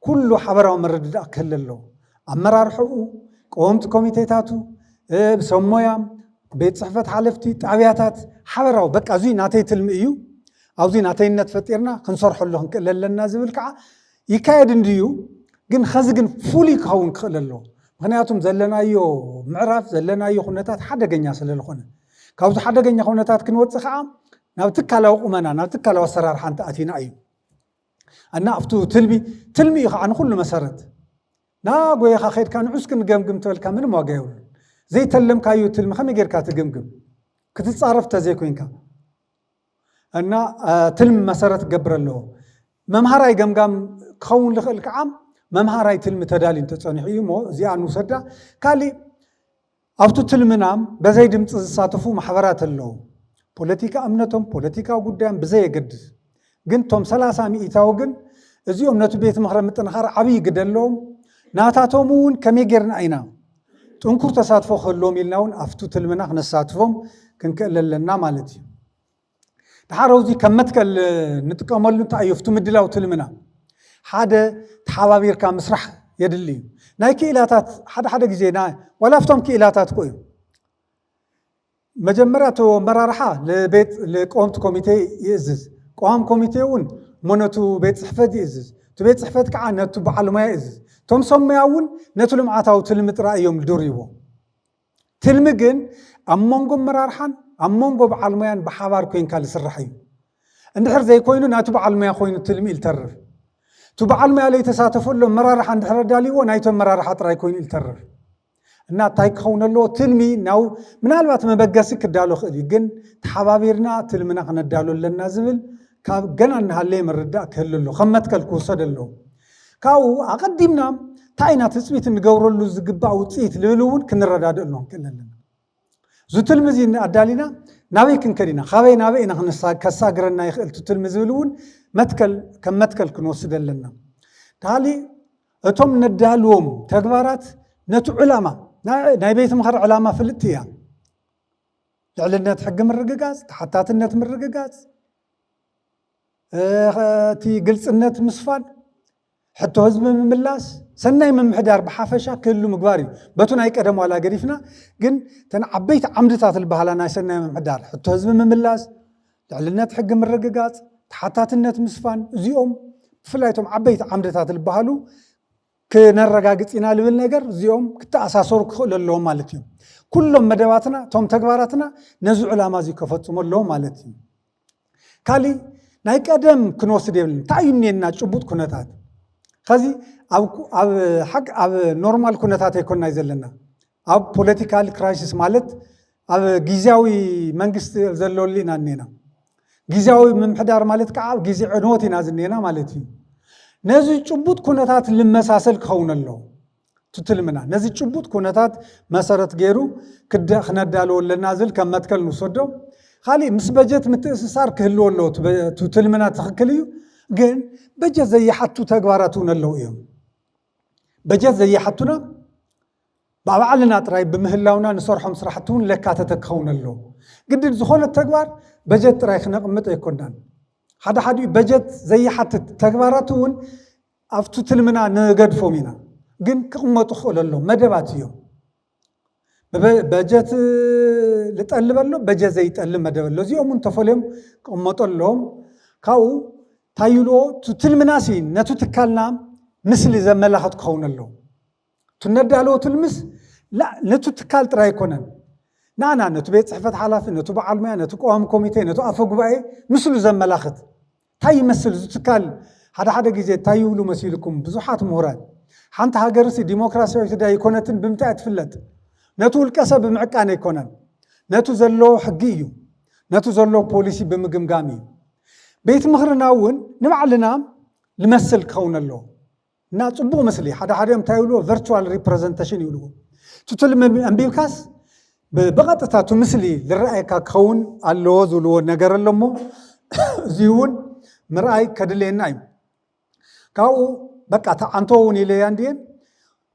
ኩሉ ሓበራዊ ምርድዳእ ክህል ኣለዎ። ኣመራርሕኡ፣ ቀወምቲ ኮሚቴታቱ፣ ሰብ ሞያ፣ ቤት ፅሕፈት ሓለፍቲ ጣብያታት ሓበራዊ በቃ እዙይ ናተይ ትልሚ እዩ፣ ኣብዚ ናተይነት ፈጢርና ክንሰርሐሉ ክንክእል ኣለና ዝብል ከዓ ይካየድ እንድዩ። ግን ኸዚ ግን ፍሉይ ክኸውን ክኽእል ኣለዎ። ምክንያቱም ዘለናዮ ምዕራፍ ዘለናዮ ኩነታት ሓደገኛ ስለ ዝኾነ ካብዚ ሓደገኛ ኩነታት ክንወፅእ ከዓ ናብ ትካላዊ ቁመና ናብ ትካላዊ ኣሰራርሓ እንተኣቲና እዩ። እና ኣብቱ ትልሚ ትልሚ እዩ ከዓ ንኩሉ መሰረት ናጎይኻ ከድካ ንዑስ ክንገምግም ተበልካ ምንም ዋጋ የብሉ። ዘይተለምካዩ ትልሚ ከመይ ጌርካ ትግምግም ክትፃረፍ ተዘይኮይንካ እና ትልሚ መሰረት ክገብር ኣለዎ። መምሃራይ ገምጋም ክኸውን ዝኽእል ከዓ መምሃራይ ትልሚ ተዳልዩ እንተፀኒሑ እዩ እሞ እዚኣ ንውሰዳ። ካሊእ ኣብቲ ትልምና በዘይ ድምፂ ዝሳተፉ ማሕበራት ኣለዉ። ፖለቲካ እምነቶም ፖለቲካዊ ጉዳዮም ብዘየገድስ ግን እቶም ሰላሳ ሚእታዊ ግን እዚኦም ነቲ ቤት ምኽረ ምጥንኻር ዓብዪ ግደ ኣለዎም። ናታቶም እውን ከመይ ጌርና ኢና ጥንኩር ተሳትፎ ክህልዎም ኢልና እውን ኣብቱ ትልምና ክነሳትፎም ክንክእል ኣለና ማለት እዩ። ድሓር ኣብዚ ከም መትከል ንጥቀመሉ እንታይ እዩ ኣብቲ ምድላው ትልምና ሓደ ተሓባቢርካ ምስራሕ የድሊ እዩ። ናይ ክኢላታት ሓደ ሓደ ግዜ ዋላ ኣብቶም ክኢላታት ኮ እዩ መጀመርያ እቲ ኣመራርሓ ንቤት ንቀወምቲ ኮሚቴ ይእዝዝ። ቀዋም ኮሚቴ እውን እሞ ነቱ ቤት ፅሕፈት ይእዝዝ። እቲ ቤት ፅሕፈት ከዓ ነቱ በዓል ሞያ ይእዝዝ። እቶም ሰብ ሞያ እውን ነቲ ልምዓታዊ ትልሚ ጥራይ እዮም ዝድርይዎ። ትልሚ ግን ኣብ መንጎ ኣመራርሓን ኣብ መንጎ በዓል ሞያን ብሓባር ኮይንካ ዝስራሕ እዩ። እንድሕር ዘይኮይኑ ናቲ በዓል ሞያ ኮይኑ ትልሚ እዩ ዝተርፍ። እቲ በዓል ሞያ ለይተሳተፈሉ ኣመራርሓ እንድሕር ኣዳልይዎ ናይቲ ኣመራርሓ ጥራይ ኮይኑ እዩ ዝተርፍ። እና እንታይ ክኸውን ኣለዎ ትልሚ ናው ምናልባት መበገሲ ክዳሎ ክእል እዩ ግን ተሓባቢርና ትልምና ክነዳሎ ኣለና ዝብል ካብ ገና እናሃለየ ምርዳእ ክህል ኣሎ ከም መትከል ክውሰድ ኣለዎ። ካብኡ ኣቐዲምና እንታይ ኢና ትፅቢት እንገብረሉ ዝግባእ ውፅኢት ልብል እውን ክንረዳድእ ኣሎ ንክእል ኣለና። እዚ ትልሚ እዚ ኣዳሊና ናበይ ክንከድ ኢና፣ ካበይ ናበይ ኢና ክንሳ- ከሳግረና ይኽእል እቲ ትልሚ ዝብል እውን መትከል ከም መትከል ክንወስድ ኣለና። ካሊእ እቶም ነዳልዎም ተግባራት ነቲ ዕላማ ናይ- ናይ ቤት ምኽሪ ዕላማ ፍልጥቲ እያ። ልዕልነት ሕጊ ምርግጋፅ፣ ተሓታትነት ምርግጋፅ፣ እቲ ግልፅነት ምስፋን፣ ሕቶ ህዝቢ ምምላስ፣ ሰናይ ምምሕዳር ብሓፈሻ ክህሉ ምግባር እዩ። በቱ ናይ ቀደም ዋላ ገዲፍና ግን እተን ዓበይቲ ዓምድታት ዝበሃላ ናይ ሰናይ ምምሕዳር ሕቶ ህዝቢ ምምላስ፣ ልዕልነት ሕጊ ምርግጋፅ፣ ተሓታትነት ምስፋን፣ እዚኦም ብፍላይ እቶም ዓበይቲ ዓምድታት ዝበሃሉ ክነረጋግፅ ኢና ልብል ነገር እዚኦም ክተኣሳሰሩ ክኽእሉ ኣለዎም ማለት እዩ። ኩሎም መደባትና እቶም ተግባራትና ነዚ ዕላማ እዚ ከፈፅሙ ኣለዎም ማለት እዩ። ካሊእ ናይ ቀደም ክንወስድ የብልን። እንታይ እዩ እኒኤና ጭቡጥ ኩነታት? ከዚ ኣብ ኩ- ኣብ ሓቂ ኣብ ኖርማል ኩነታት ኣይኮንና ዘለና። ኣብ ፖለቲካል ክራይሲስ ማለት ኣብ ግዜያዊ መንግስቲ ዘለሉ ኢና እኒኤና። ግዜያዊ ምምሕዳር ማለት ከዓ ኣብ ግዜ ዕንወት ኢና ዝኒኤና ማለት እዩ። ነዚ ጭቡጥ ኩነታት ልመሳሰል ክኸውን ኣለዎ። ትትልምና ነዚ ጭቡጥ ኩነታት መሰረት ገይሩ ክደ- ክነዳልዎ ኣለና ዝብል ከም መትከል ንውሰዶ። ካሊእ ምስ በጀት ምትእስሳር ክህልዎ ኣለዎ። እቲ በ- እቲ ትልምና ትኽክል እዩ፣ ግን በጀት ዘይሓቱ ተግባራት እውን ኣለዉ እዮም። በጀት ዘይሓቱና ብባዕልና ጥራይ ብምህላውና ንሰርሖም ስራሕቲ እውን ለካተተ ክኸውን ኣለዎ። ግድን ዝኾነ ተግባር በጀት ጥራይ ክነቕምጥ ኣይኮናን። ሓደ ሓደ በጀት ዘይሓትት ተግባራት እውን ኣብቲ ትልምና ንገድፎም ኢና፣ ግን ክቕመጡ ክኽእሉ ኣለዎም። መደባት እዮም። በ- በጀት ልጠልብ ኣሎ፣ በጀት ዘይጠልብ መደብ ኣሎ። እዚኦም እውን ተፈልዮም ክቕመጡ ኣለዎም። ካብኡ እንታይ ይብልዎ? እቲ ትልምናሲ ነቲ ትካልና ምስሊ ዘመላኽት ክኸውን ኣለዎ። እቲ ነዳልዎ ትልምስ ላ- ነቲ ትካል ጥራይ ኣይኮነን። ናና ነቲ ቤት ፅሕፈት ሓላፊ፣ ነቲ በዓል ሙያ፣ ነቲ ቀዋሚ ኮሚቴ፣ ነቲ ኣፈ ጉባኤ ምስሉ ዘመላኽት እንታይ ይመስል እዚ ትካል? ሓደ ሓደ ግዜ እንታይ ይብሉ መሲልኩም ብዙሓት ምሁራት፣ ሓንቲ ሃገርሲ ዲሞክራሲያዊት ዳ ኣይኮነትን ብምንታይ እያ ትፍለጥ? ነቲ ውልቀ ሰብ ብምዕቃን ኣይኮነን፣ ነቲ ዘሎ ሕጊ እዩ፣ ነቲ ዘሎ ፖሊሲ ብምግምጋም እዩ። ቤት ምኽርና እውን ንባዕልና ንመስል ክኸውን ኣለዎ። እና ፅቡቕ ምስሊ ሓደ ሓዲኦም እንታይ ይብልዎ? ቨርቹዋል ሪፕረዘንቴሽን ይብልዎ። እቲ ትልሚ ኣንቢብካስ ብ- ብቐጥታ እቲ ምስሊ ዝረኣየካ ክኸውን ኣለዎ ዝብልዎ ነገር ኣሎ እሞ እዚ እውን ምርኣይ ከድልየና እዩ። ካብኡ በቃ ተዓንቶ እውን ኢለያ እንድየ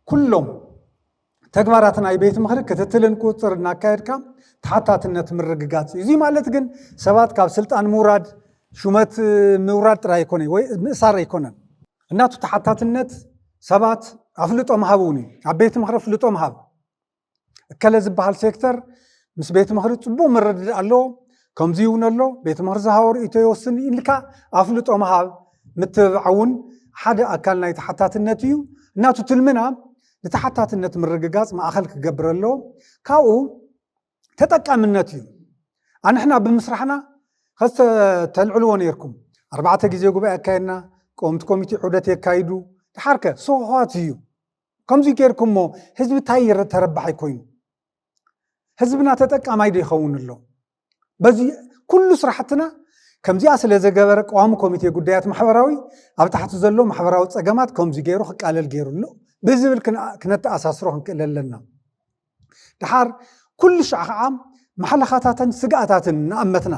ኩሎም ተግባራት ናይ ቤት ምኽሪ ክትትልን ቁፅፅር እናካየድካ ተሓታትነት ምርግጋፅ እዩ። እዚ ማለት ግን ሰባት ካብ ስልጣን ምውራድ፣ ሹመት ምውራድ ጥራይ ኣይኮነ ወይ ምእሳር ኣይኮነን። እናቱ ተሓታትነት ሰባት ኣፍልጦ ምሃብ እውን እዩ። ኣብ ቤት ምኽሪ ኣፍልጦ ምሃብ፣ እከለ ዝበሃል ሴክተር ምስ ቤት ምኽሪ ፅቡቕ ምርድዳእ ኣለዎ፣ ከምዚ እውን ኣሎ፣ ቤት ምኽሪ ዝሃቦ ርእይቶ ይወስን ኢልካ ኣፍልጦ ምሃብ፣ ምትብባዕ እውን ሓደ ኣካል ናይ ተሓታትነት እዩ። እናቱ ትልምና ንተሓታትነት ምርግጋፅ ማእኸል ክገብር ኣለዎ። ካብኡ ተጠቃምነት እዩ። ኣንሕና ብምስራሕና ከዚ ተልዕልዎ ነይርኩም። ኣርባዕተ ግዜ ጉባኤ ኣካየድና፣ ቀወምቲ ኮሚቴ ዑደት የካይዱ። ድሓርከ ሶ ዋት እዩ። ከምዚ ጌርኩሞ ህዝቢ እንታይ ይረ- ተረባሓይ ኮይኑ? ህዝብና ተጠቃማይ ዶ ይኸውን ኣሎ? በዚ ኩሉ ስራሕትና ከምዚኣ ስለ ዘገበረ ቀዋሚ ኮሚቴ ጉዳያት ማሕበራዊ ኣብ ታሕቲ ዘሎ ማሕበራዊ ፀገማት ከምዚ ገይሩ ክቃለል ገይሩ ኣሎ ብዝብል ክነ- ክነተኣሳስሮ ክንክእል ኣለና። ድሓር ኩሉ ሻዕ ከዓ ማሕለኻታትን ስግኣታትን ንኣመትና።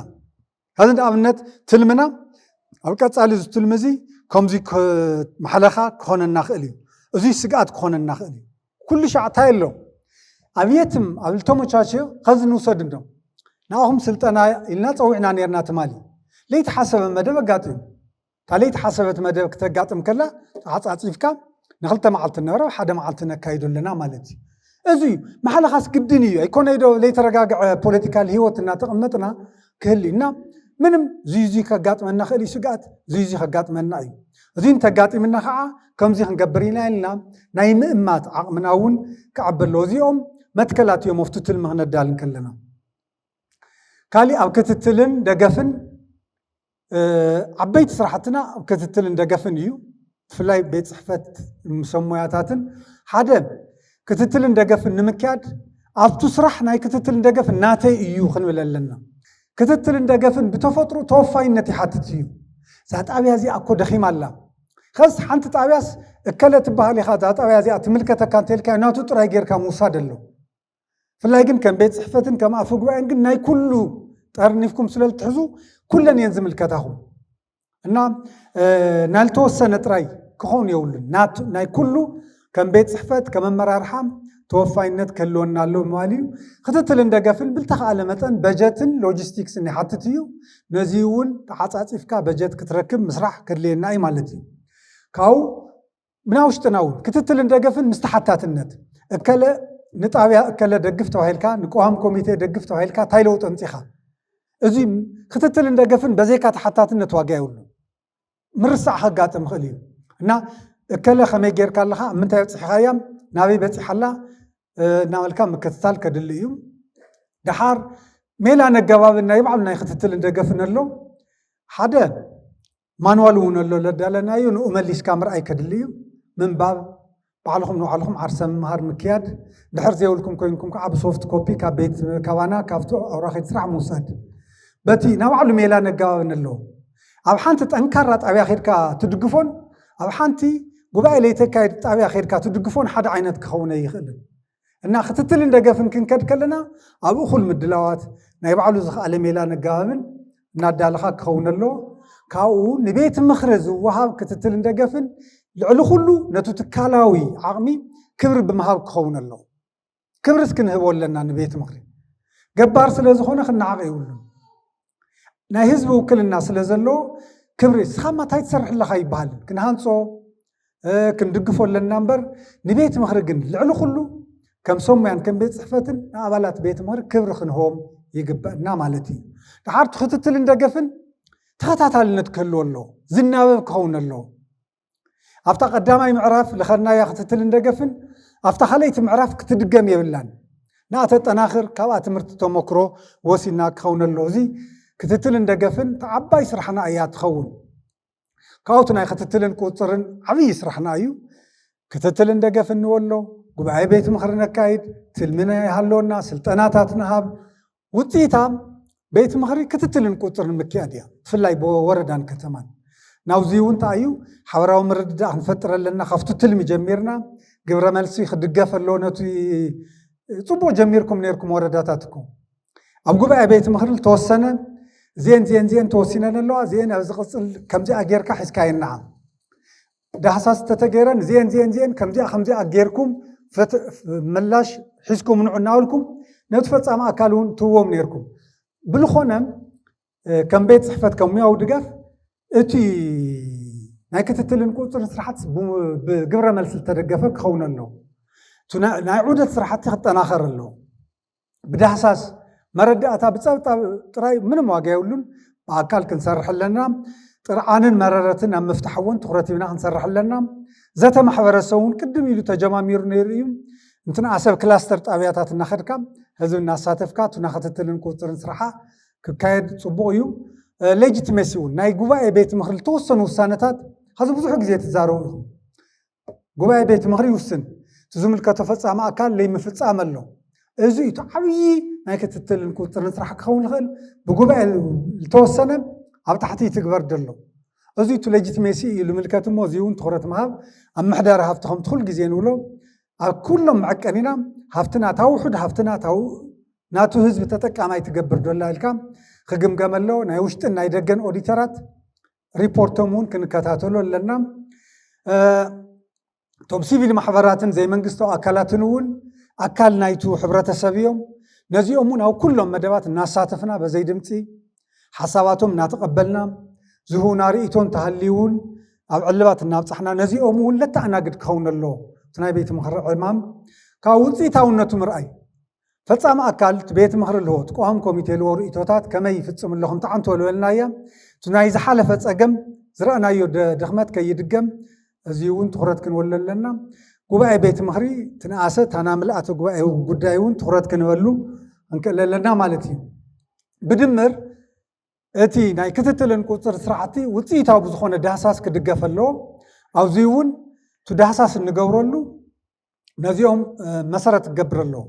ከዚ ንኣብነት ትልምና ኣብ ቀፃሊ እዚ ትልሚ እዚ ከምዚ ክ- ማሕለኻ ክኾነና ክእል እዩ፣ እዚ ስግኣት ክኾነና ክእል እዩ። ኩሉ ሻዕ እንታይ ኣሎ ኣብ የትም ኣብ ልተመቻቸዮ ከዚ ንውሰድ እንዶ ንኣኹም ስልጠና ኢልና ፀዊዕና ነርና ትማሊ ለይተሓሰበ መደብ ኣጋጢሙ። እታ ለይተሓሰበት መደብ ክተጋጥም ከላ ተዓፃፂፍካ ንክልተ መዓልቲ ነበረ ሓደ መዓልቲ ነካይዶ ኣለና ማለት እዩ። እዚ እዩ ማሕለኻስ ግድን እዩ ኣይኮነይ ዶ ለይተረጋግዐ ፖለቲካል ህይወት እናተቐመጥና ክህል እና ምንም ዙይዙይ ከጋጥመና ክእል እዩ ስግኣት ዙይዙይ ከጋጥመና እዩ። እዚ እንተጋጢምና ከዓ ከምዚ ክንገብር ኢና ኢልና ናይ ምእማት ዓቕምና እውን ክዓቢ ኣለዎ። እዚኦም መትከላት እዮም ኣብቲ ትልሚ ክነዳልን ከለና። ካሊእ ኣብ ክትትልን ደገፍን ዓበይቲ ስራሕትና ኣብ ክትትልን ደገፍን እዩ። ብፍላይ ቤት ፅሕፈት ሰሞያታትን ሓደ ክትትልን ደገፍን ንምክያድ ኣብቱ ስራሕ ናይ ክትትልን ደገፍን ናተይ እዩ ክንብል ኣለና። ክትትልን ደገፍን ብተፈጥሮ ተወፋይነት ይሓትት እዩ። እዛ ጣብያ እዚኣ እኮ ደኺማ ኣላ። ከስ ሓንቲ ጣብያስ እከለ ትበሃል ኢኻ እዛ ጣብያ እዚኣ ትምልከተካ እንተልካ ናቱ ጥራይ ጌርካ ምውሳድ ኣሎ። ብፍላይ ግን ከም ቤት ፅሕፈትን ከም ኣፈ ጉባኤን ግን ናይ ኩሉ ጠርኒፍኩም ስለ እትሕዙ ኩለን እየን ዝምልከታኹም። እና ናልተወሰነ ጥራይ ክኸውን የብሉን፣ ናይ ኩሉ ከም ቤት ፅሕፈት ከም ኣመራርሓ ተወፋይነት ክህልወና ኣሎ ማለት እዩ። ክትትልን ደገፍን ብልተኸኣለ መጠን በጀትን ሎጂስቲክስን ይሓትት እዩ። ነዚ እውን ተዓፃፂፍካ በጀት ክትረክብ ምስራሕ ከድልየና እዩ ማለት እዩ። ካብኡ ብና ውሽጥና እውን ክትትልን ደገፍን ምስ ተሓታትነት፣ እከለ ንጣብያ እከለ ደግፍ ተባሂልካ፣ ንቀዋሚ ኮሚቴ ደግፍ ተባሂልካ እንታይ ለውጢ ኣምፂኻ? እዚ ክትትልን ደገፍን በዘይካ ተሓታትነት ዋጋ የብሉ። ምርሳዕ ከጋጥም ይኽእል እዩ። እና እከለ ከመይ ጌርካ ኣለኻ፣ ኣብ ምንታይ በፂሕኻያ፣ ናበይ በፂሓ ኣላ እናበልካ ምክትታል ከድሊ እዩ። ደሓር ሜላ ነገባብን ናይ ባዕሉ ናይ ክትትልን ደገፍን ኣሎ። ሓደ ማንዋል እውን ኣሎ ለዳለናዩ፣ ንኡ መሊስካ ምርኣይ ከድሊ እዩ። ምንባብ፣ ባዕልኹም ንባዕልኹም ዓርሰ ምምሃር ምክያድ፣ ድሕር ዘይብልኩም ኮይንኩም ከዓ ብሶፍት ኮፒ ካብ ቤት ካባና ካብቲ ኣውራኺድ ስራሕ ምውሳድ። በቲ ናብ ባዕሉ ሜላ ነገባብን ኣለዎ። ኣብ ሓንቲ ጠንካራ ጣብያ ኬድካ ትድግፎን ኣብ ሓንቲ ጉባኤ ለይተካየድ ጣብያ ኬድካ ትድግፎን ሓደ ዓይነት ክኸውን ኣይኽእልን። እና ክትትልን ደገፍን ክንከድ ከለና ኣብ እኹል ምድላዋት ናይ ባዕሉ ዝኸኣለ ሜላ ነገባብን እናዳለኻ ክኸውን ኣሎ። ካብኡ ንቤት ምኽሪ ዝወሃብ ክትትልን ደገፍን ልዕሊ ኩሉ ነቱ ትካላዊ ዓቕሚ ክብሪ ብምሃብ ክኸውን ኣሎ። ክብርስ ክንህቦ ኣለና ንቤት ምኽሪ። ገባር ስለ ዝኾነ ክነዓቕ የብሉን። ናይ ህዝቢ ውክልና ስለ ዘለዎ ክብሪ፣ እስኻ ማ እንታይ ትሰርሕ ኣለኻ ይበሃል። ክንሃንጾ ክንድግፎ ኣለና እምበር ንቤት ምኽሪ ግን ልዕሊ ኩሉ ከም ሰሙያን ከም ቤት ፅሕፈትን ንኣባላት ቤት ምኽሪ ክብሪ ክንህቦም ይግበእና ማለት እዩ። ደሓር ክትትልን ደገፍን ተኸታታልነት ክህልዎ ኣለዎ። ዝናበብ ክኸውን ኣለዎ። ኣብታ ቀዳማይ ምዕራፍ ልኸድናያ ክትትልን ደገፍን ኣብታ ካልኣይቲ ምዕራፍ ክትድገም የብላን። ንኣተጠናኽር ካብኣ ትምህርቲ ተመክሮ ወሲና ክኸውን ኣለዎ። እዚ ክትትልን ደገፍን ተዓባይ ስራሕና እያ ትኸውን። ካብኡ ናይ ክትትልን ቁፅርን ዓብዪ ስራሕና እዩ። ክትትልን ደገፍን ንበሎ፣ ጉባኤ ቤት ምኽሪ ነካይድ፣ ትልሚ ናይ ሃለወና፣ ስልጠናታት ንሃብ። ውፅኢታ ቤት ምኽሪ ክትትልን ቁፅርን ምክያድ እያ፣ ብፍላይ ብወረዳን ከተማን። ናብዚ እውን እንታይ እዩ ሓበራዊ ምርድዳእ ክንፈጥር ኣለና። ካብቲ ትልሚ ጀሚርና ግብረ መልሲ ክድገፍ ኣለዎ። ነቲ ፅቡቅ ጀሚርኩም ነርኩም ወረዳታትኩም ኣብ ጉባኤ ቤት ምኽሪ ዝተወሰነ እዚአን እዚአን እዚአን ተወሲነን ኣለዋ፣ እዚአን ኣብ ዝቕፅል ከምዚኣ ጌርካ ሒዝካ የናዓ። ዳህሳስ ተተገይረን እዚአን እዚአን እዚአን ከምዚኣ ከምዚኣ ጌርኩም ምላሽ ሒዝኩም ንዑ እናበልኩም ነቲ ፈፃሚ ኣካል እውን ትዎም ነርኩም። ብልኾነ ከም ቤት ፅሕፈት ከም ሙያዊ ድጋፍ እቲ ናይ ክትትልን ቁፅርን ስራሕት ብግብረ መልሲ ዝተደገፈ ክኸውን ኣለዎ። ናይ ዑደት ስራሕቲ ክጠናኸር ኣለዎ። ብዳህሳስ መረዳእታ ብፀብፃብ ጥራይ ምንም ዋጋ የብሉን። ብኣካል ክንሰርሕ ኣለና። ጥርዓንን መረረትን ኣብ ምፍታሕ እውን ትኩረት ሂብና ክንሰርሕ ኣለና። ዘተ ማሕበረሰብ እውን ቅድም ኢሉ ተጀማሚሩ ነይሩ እዩ። እንትንኣሰብ ክላስተር ጣብያታት እናኸድካ ህዝቢ እናሳተፍካ ቱና ክትትልን ቁፅርን ስራሓ ክካየድ ፅቡቅ እዩ። ሌጂትመሲ እውን ናይ ጉባኤ ቤት ምኽሪ ዝተወሰኑ ውሳነታት ሀዚ ብዙሕ ግዜ ትዛረቡ ኢኹም። ጉባኤ ቤት ምኽሪ ይውስን፣ እቲ ዝምልከቶ ፈፃሚ ኣካል ለይምፍፃም ኣሎ። እዚ እቲ ዓብዪ ናይ ክትትልን ቁፅርን ስራሕ ክኸውን ይኽእል። ብጉባኤ ዝተወሰነ ኣብ ታሕቲ ይትግበር ዘሎ። እዚ እቲ ሌጂትመሲ እዩ ልምልከት እሞ እዚ እውን ትኩረት ምሃብ ኣብ ምሕዳሪ ሃፍቲ ከምቲ ኩሉ ግዜ ንብሎ ኣብ ኩሎም መዐቀኒና ሃፍትና እታ ውሑድ ሃፍትና እታ ናቱ ህዝቢ ተጠቃማይ ትገብር ዶላ ኢልካ ክግምገመ ኣለዎ። ናይ ውሽጥን ናይ ደገን ኦዲተራት ሪፖርቶም እውን ክንከታተሎ ኣለና። እቶም ሲቪል ማሕበራትን ዘይመንግስታዊ ኣካላትን እውን ኣካል ናይቱ ሕብረተሰብ እዮም። ነዚኦም እውን ኣብ ኩሎም መደባት እናሳተፍና በዘይ ድምፂ ሓሳባቶም እናተቐበልና ዝህቡና ርእይቶ እንተሃልዩ እውን ኣብ ዕልባት እናብፃሕና ነዚኦም እውን ለተኣናግድ ክኸውን ኣለዎ። እቲ ናይ ቤት ምኽሪ ዕማም ካብ ውፅኢታውነቱ ምርኣይ ፈፃሚ ኣካል እቲ ቤት ምኽሪ ኣለዎ፣ እቲ ቀዋሚ ኮሚቴ ኣለዎ፣ ርእይቶታት ከመይ ይፍፅም ኣለኹም ተዓንቶ ዝበልናያ እቲ ናይ ዝሓለፈ ፀገም ዝረእናዮ ድኽመት ከይድገም እዚ እውን ትኩረት ክንወሎ ኣለና። ጉባኤ ቤት ምኽሪ ትንኣሰ ታና ምልኣተ ጉባኤ ጉዳይ እውን ትኩረት ክንበሉ እንክእል ኣለና ማለት እዩ። ብድምር እቲ ናይ ክትትልን ቁፅር ስራሕቲ ውፅኢታዊ ብዝኾነ ዳህሳስ ክድገፍ ኣለዎ። ኣብዚ እውን እቲ ዳህሳስ እንገብረሉ ነዚኦም መሰረት ክገብር ኣለዎ።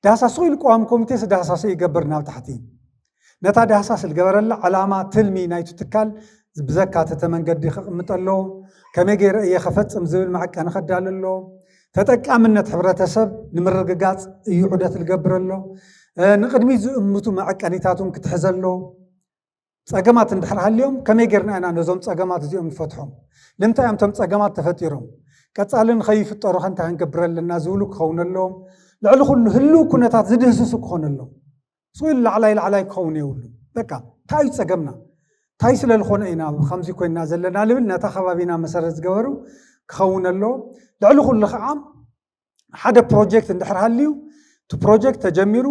ዳህሳስ ኢሉ ቀዋሚ ኮሚቴ ዳህሳስ ይገብር ናብ ታሕቲ ነታ ዳህሳስ ዝገበረላ ዕላማ ትልሚ ናይቲ ትካል ብዘካተተ መንገዲ ክቕምጥ ኣለዎ። ከመይ ገይረ እየ ከፈፅም ዝብል መዐቀኒ ከዳል ኣለዎ። ተጠቃምነት ሕብረተሰብ ንምርግጋፅ እዩ ዑደት ዝገብር ኣሎ። ንቅድሚ ዝእምቱ መዐቀኒታቱን ክትሕዘ ኣሎ። ፀገማት እንድሕር ሃልዮም ከመይ ጌርና ኢና ነዞም ፀገማት እዚኦም ንፈትሖም? ንምንታይ እዮም እቶም ፀገማት ተፈጢሮም? ቀፃሊ ንኸይፍጠሩ ከ እንታይ ክንገብር ኣለና ዝብሉ ክኸውን ኣለዎም። ልዕሊ ኩሉ ህልው ኩነታት ዝድህስሱ ክኾኑ ኣለዎም። ስቕ ኢሉ ላዕላይ ላዕላይ ክኸውን የብሉ። በቃ እንታይ እዩ ፀገምና? እንታይ ስለ ዝኾነ ኢና ከምዚ ኮይና ዘለና ልብል ነታ ከባቢና መሰረት ዝገበሩ ክኸውን ኣለዎ። ልዕሊ ኩሉ ከዓ ሓደ ፕሮጀክት እንድሕር ሃልዩ እቲ ፕሮጀክት ተጀሚሩ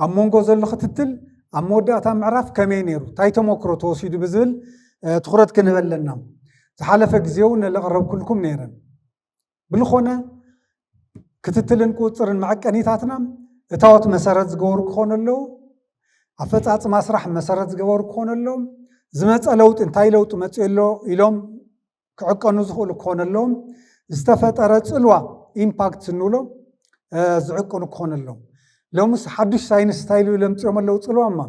ኣብ መንጎ ዘሎ ክትትል ኣብ መወዳእታ ምዕራፍ ከመይ ነይሩ እንታይ ተመክሮ ተወሲዱ ብዝብል ትኩረት ክንበለና ዝሓለፈ ግዜ እውን ለቕረብኩልኩም ነይረን። ብልኾነ ክትትልን ቁፅርን መዐቀኒታትና እታወት መሰረት ዝገበሩ ክኾኑ ኣለዉ። ኣፈፃፅማ ስራሕ መሰረት ዝገበሩ ክኾኑ ኣለዉ። ዝመፀ ለውጢ እንታይ ለውጢ መፅኡ ኣሎ ኢሎም ክዕቀኑ ዝኽእሉ ክኾኑ ኣለዎም። ዝተፈጠረ ፅልዋ ኢምፓክት ስንብሎ ዝዕቅኑ ክኾኑ ኣለዎም። ሎምስ ሓዱሽ ሳይንስ ስታይል ለምፅኦም ኣለዉ ፅልዋ እማ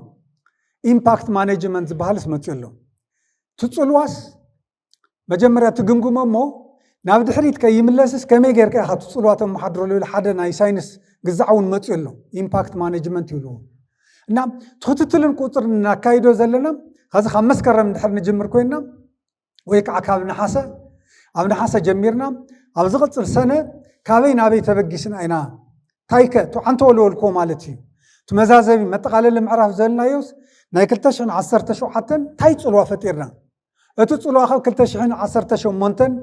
ኢምፓክት ማኔጅመንት ዝበሃልስ መፅኡ ኣሎ። እቲ ፅልዋስ መጀመርያ ትግምግሞ እሞ ናብ ድሕሪት ከይምለስስ ከመይ ጌርካ ኢኻ እቲ ፅልዋ ተመሓድሮ ዝብል ሓደ ናይ ሳይንስ ግዛዕ እውን መፅኡ ኣሎ። ኢምፓክት ማኔጅመንት ይብልዎ እና ክትትልን ቁፅርን እናካይዶ ዘለና ከዚ ካብ መስከረም እንድሕር ንጅምር ኮይንና ወይ ከዓ ካብ ነሓሰ ኣብ ነሓሰ ጀሚርና ኣብ ዝቕፅል ሰነ ካበይ ናበይ ተበጊስና ኢና ታይከ ትዓንተ ወለወልክዎ ማለት እዩ። እቲ መዛዘሚ መጠቓለሊ ምዕራፍ ዘልናዮስ ናይ ክልተ ሽሕን ዓሰርተ ሸውዓተን እንታይ ፅልዋ ፈጢርና እቲ ፅልዋ ካብ ክልተ ሽሕን ዓሰርተ ሸሞንተን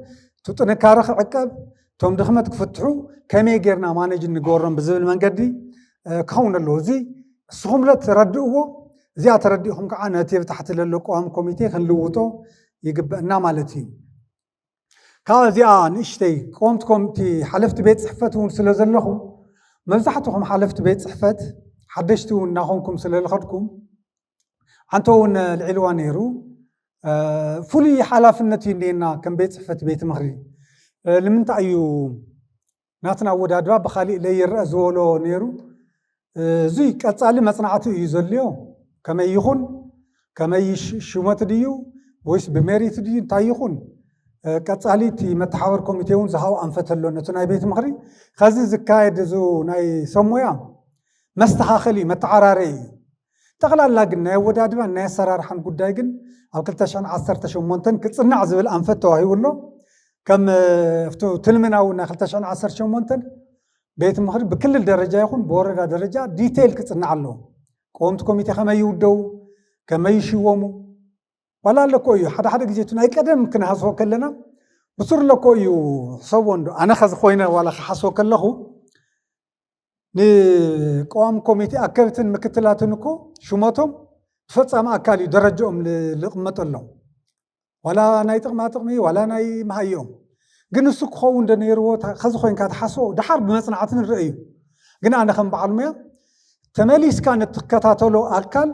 እቲ ጥንካረ ክዕቀብ እቶም ድኽመት ክፍትሑ ከመይ ጌርና ማነጅ እንገበሮም ብዝብል መንገዲ ክኸውን ኣለዎ። እዚ ንስኹም ለ ትረድእዎ። እዚኣ ተረዲእኹም ከዓ ነቲ ብታሕቲ ለሎ ቀዋሚ ኮሚቴ ክንልውጦ ይግበእና ማለት እዩ። ካብ እዚኣ ንእሽተይ ቀወምቲ ኮሚቴ ሓለፍቲ ቤት ፅሕፈት እውን ስለ ዘለኹም መብዛሕትኹም ሓለፍቲ ቤት ፅሕፈት ሓደሽቲ እውን እናኾንኩም ስለ ዝኸድኩም ሓንቶ እውን ልዒልዋ ነይሩ። ፍሉይ ሓላፍነት እዩ እኒና ከም ቤት ፅሕፈት ቤት ምኽሪ። ንምንታይ እዩ ናትና ኣወዳድባ ብካሊእ ለይረአ ዝበሎ ነይሩ? እዙይ ቀፃሊ መፅናዕቲ እዩ ዘልዮ። ከመይ ይኹን ከመይ ሽመት ድዩ ወይስ ብሜሪት ድዩ እንታይ ይኹን ቀፃሊ እቲ መተሓበር ኮሚቴ እውን ዝሃው ኣንፈት ኣሎ ነቲ ናይ ቤት ምኽሪ ከዚ ዝካየድ እዚ ናይ ሰሞያ መስተኻኸል እዩ መተዓራረ እዩ። ጠቕላላ ግን ናይ ኣወዳድባን ናይ ኣሰራርሓን ጉዳይ ግን ኣብ ክልተ ሽሕን ዓሰርተ ሸሞንተን ክፅናዕ ዝብል ኣንፈት ተዋሂቡ ኣሎ። ከም ትልምና እውን ናይ ክልተ ሽሕን ዓሰርተ ሸሞንተን ቤት ምኽሪ ብክልል ደረጃ ይኹን ብወረዳ ደረጃ ዲቴይል ክፅናዕ ኣለዎ። ቀወምቲ ኮሚቴ ከመይ ይውደቡ፣ ከመይ ይሽወሙ ዋላ ኣለኮ እዩ። ሓደ ሓደ ግዜ እቲ ናይ ቀደም ክንሃስቦ ከለና ብሱር ኣለኮ እዩ። ሕሰቦ እንዶ ኣነ ከዚ ኮይነ ዋላ ክሓስቦ ከለኹ ንቀዋሚ ኮሚቴ ኣከብትን ምክትላትን እኮ ሽመቶም ፈፃሚ ኣካል እዩ ደረጃኦም ዝቕመጠሎም። ዋላ ናይ ጥቕማ ጥቕሚ ዋላ ናይ መሃይኦም ግን እሱ ክኸውን ዶ ነይርዎ? ከዚ ኮይንካ ትሓስቦ ድሓር ብመፅናዕቲ ንርኢ እዩ። ግን ኣነ ከም በዓል ሙያ ተመሊስካ ንትከታተሎ ኣካል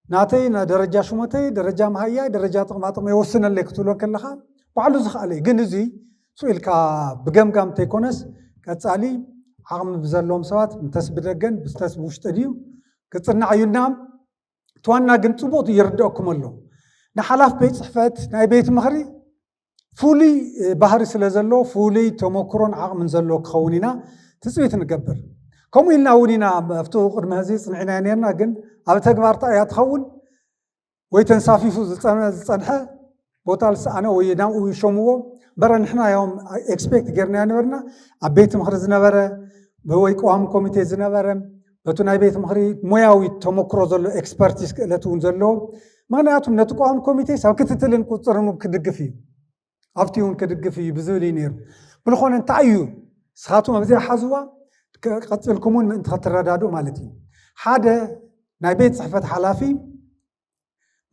ናተይ ደረጃ ሽመተይ ደረጃ መሃያይ ደረጃ ጥቕማ ጥቕሚ የወስነለይ ክትብሎ ከለኻ ባዕሉ ዝኽኣለ እዩ። ግን እዚ ስኢልካ ብገምጋም ተይኮነስ ቀፃሊ ዓቕሚ ብዘለዎም ሰባት እንተስ ብደገን ብስተስ ብውሽጢ ድዩ ክፅናዕ እዩና። እቲ ዋና ግን ፅቡቅ ይርድአኩም ኣሎ። ንሓላፍ ቤት ፅሕፈት ናይ ቤት ምኽሪ ፍሉይ ባህሪ ስለ ዘለዎ ፍሉይ ተመክሮን ዓቕምን ዘለዎ ክኸውን ኢና ትፅቢት ንገብር። ከምኡ ኢልና እውን ኢና ኣብቲ ቅድሚ ሕዚ ፅንዒና ነርና፣ ግን ኣብ ተግባር እያ ትኸውን ወይ ተንሳፊፉ ዝፀንሐ ቦታ ዝሰኣነ ወይ ናብኡ ይሸምዎ እምበረ ንሕና ያውም ኤክስፔክት ጌርና ነበርና። ኣብ ቤት ምኽሪ ዝነበረ ወይ ቀዋሚ ኮሚቴ ዝነበረ በቱ ናይ ቤት ምኽሪ ሞያዊ ተመክሮ ዘሎ ኤክስፐርቲስ ክእለት እውን ዘለዎ ምክንያቱም ነቲ ቀዋሚ ኮሚቴ ሳብ ክትትልን ቁፅርን ክድግፍ እዩ ኣብቲ እውን ክድግፍ እዩ ብዝብል እዩ ነይሩ። ብልኾነ እንታይ እዩ ንስኻትኩም ኣብዚኣ ሓዝዋ ቀፂልኩም እውን ምእንቲ ክትረዳድኡ ማለት እዩ። ሓደ ናይ ቤት ፅሕፈት ሓላፊ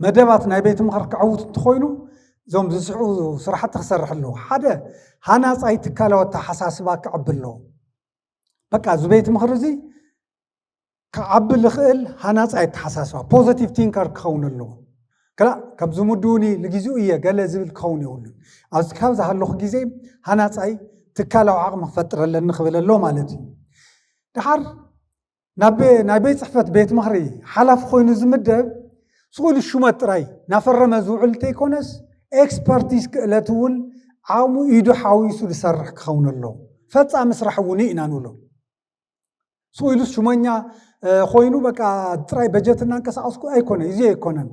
መደባት ናይ ቤት ምኽሪ ክዕውት እንተኾይኑ እዞም ዝስዕቡ ስራሕቲ ክሰርሕ ኣለዎ። ሓደ ሃናፃይ ትካላዊ ኣተሓሳስባ ክዕቢ ኣለዎ። በቃ እዚ ቤት ምኽሪ እዚ ክዓቢ ዝኽእል ሃናፃይ ኣተሓሳስባ ፖዘቲቭ ቲንከር ክኸውን ኣለዎ። ከላ ከም ዝምድውኒ ንግዚኡ እየ ገለ ዝብል ክኸውን የብሉን። ኣብዚ ካብ ዝሃለኹ ግዜ ሃናፃይ ትካላዊ ዓቕሚ ክፈጥር ኣለኒ ክብል ኣሎ ማለት እዩ። ድሓር ናይ ቤት ፅሕፈት ቤት ምኽሪ ሓላፊ ኮይኑ ዝምደብ ስቕ ኢሉ ሹመት ጥራይ ናፈረመ ዝውዕል እንተይኮነስ ኤክስፐርቲስ ክእለት እውን ዓቕሙ ኢዱ ሓዊሱ ዝሰርሕ ክኸውን ኣለዎ። ፈፃሚ ስራሕ እውን ኢና ንብሎ። ስኢሉስ ሽመኛ ኮይኑ በቃ ጥራይ በጀት እናንቀሳቀስኩ ኣይኮነ እዚ ኣይኮነን።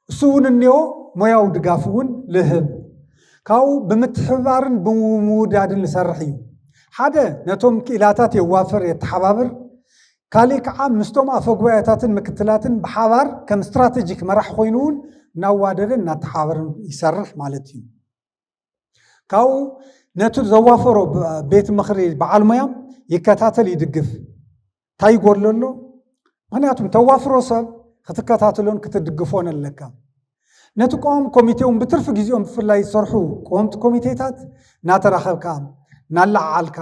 እሱ እውን እኒኦ ሞያዊ ድጋፍ እውን ልህብ። ካብኡ ብምትሕብባርን ብምውዳድን ንሰርሕ እዩ። ሓደ ነቶም ክኢላታት የዋፍር የተሓባብር፣ ካሊእ ከዓ ምስቶም ኣፈጉባኤታትን ምክትላትን ብሓባር ከም ስትራቴጂክ መራሕ ኮይኑ እውን እናዋደደ እናተሓባበርን ይሰርሕ ማለት እዩ። ካብኡ ነቲ ዘዋፈሮ ቤት ምኽሪ በዓል ሞያ ይከታተል ይድግፍ። እንታይ ይጎድሎ ኣሎ? ምክንያቱም ተዋፍሮ ሰብ ክትከታተሎን ክትድግፎን ኣለካ። ነቲ ቀዋሚ ኮሚቴ እውን ብትርፊ ግዜኦም ብፍላይ ዝሰርሑ ቀወምቲ ኮሚቴታት እናተራኸብካ እናለዓዓልካ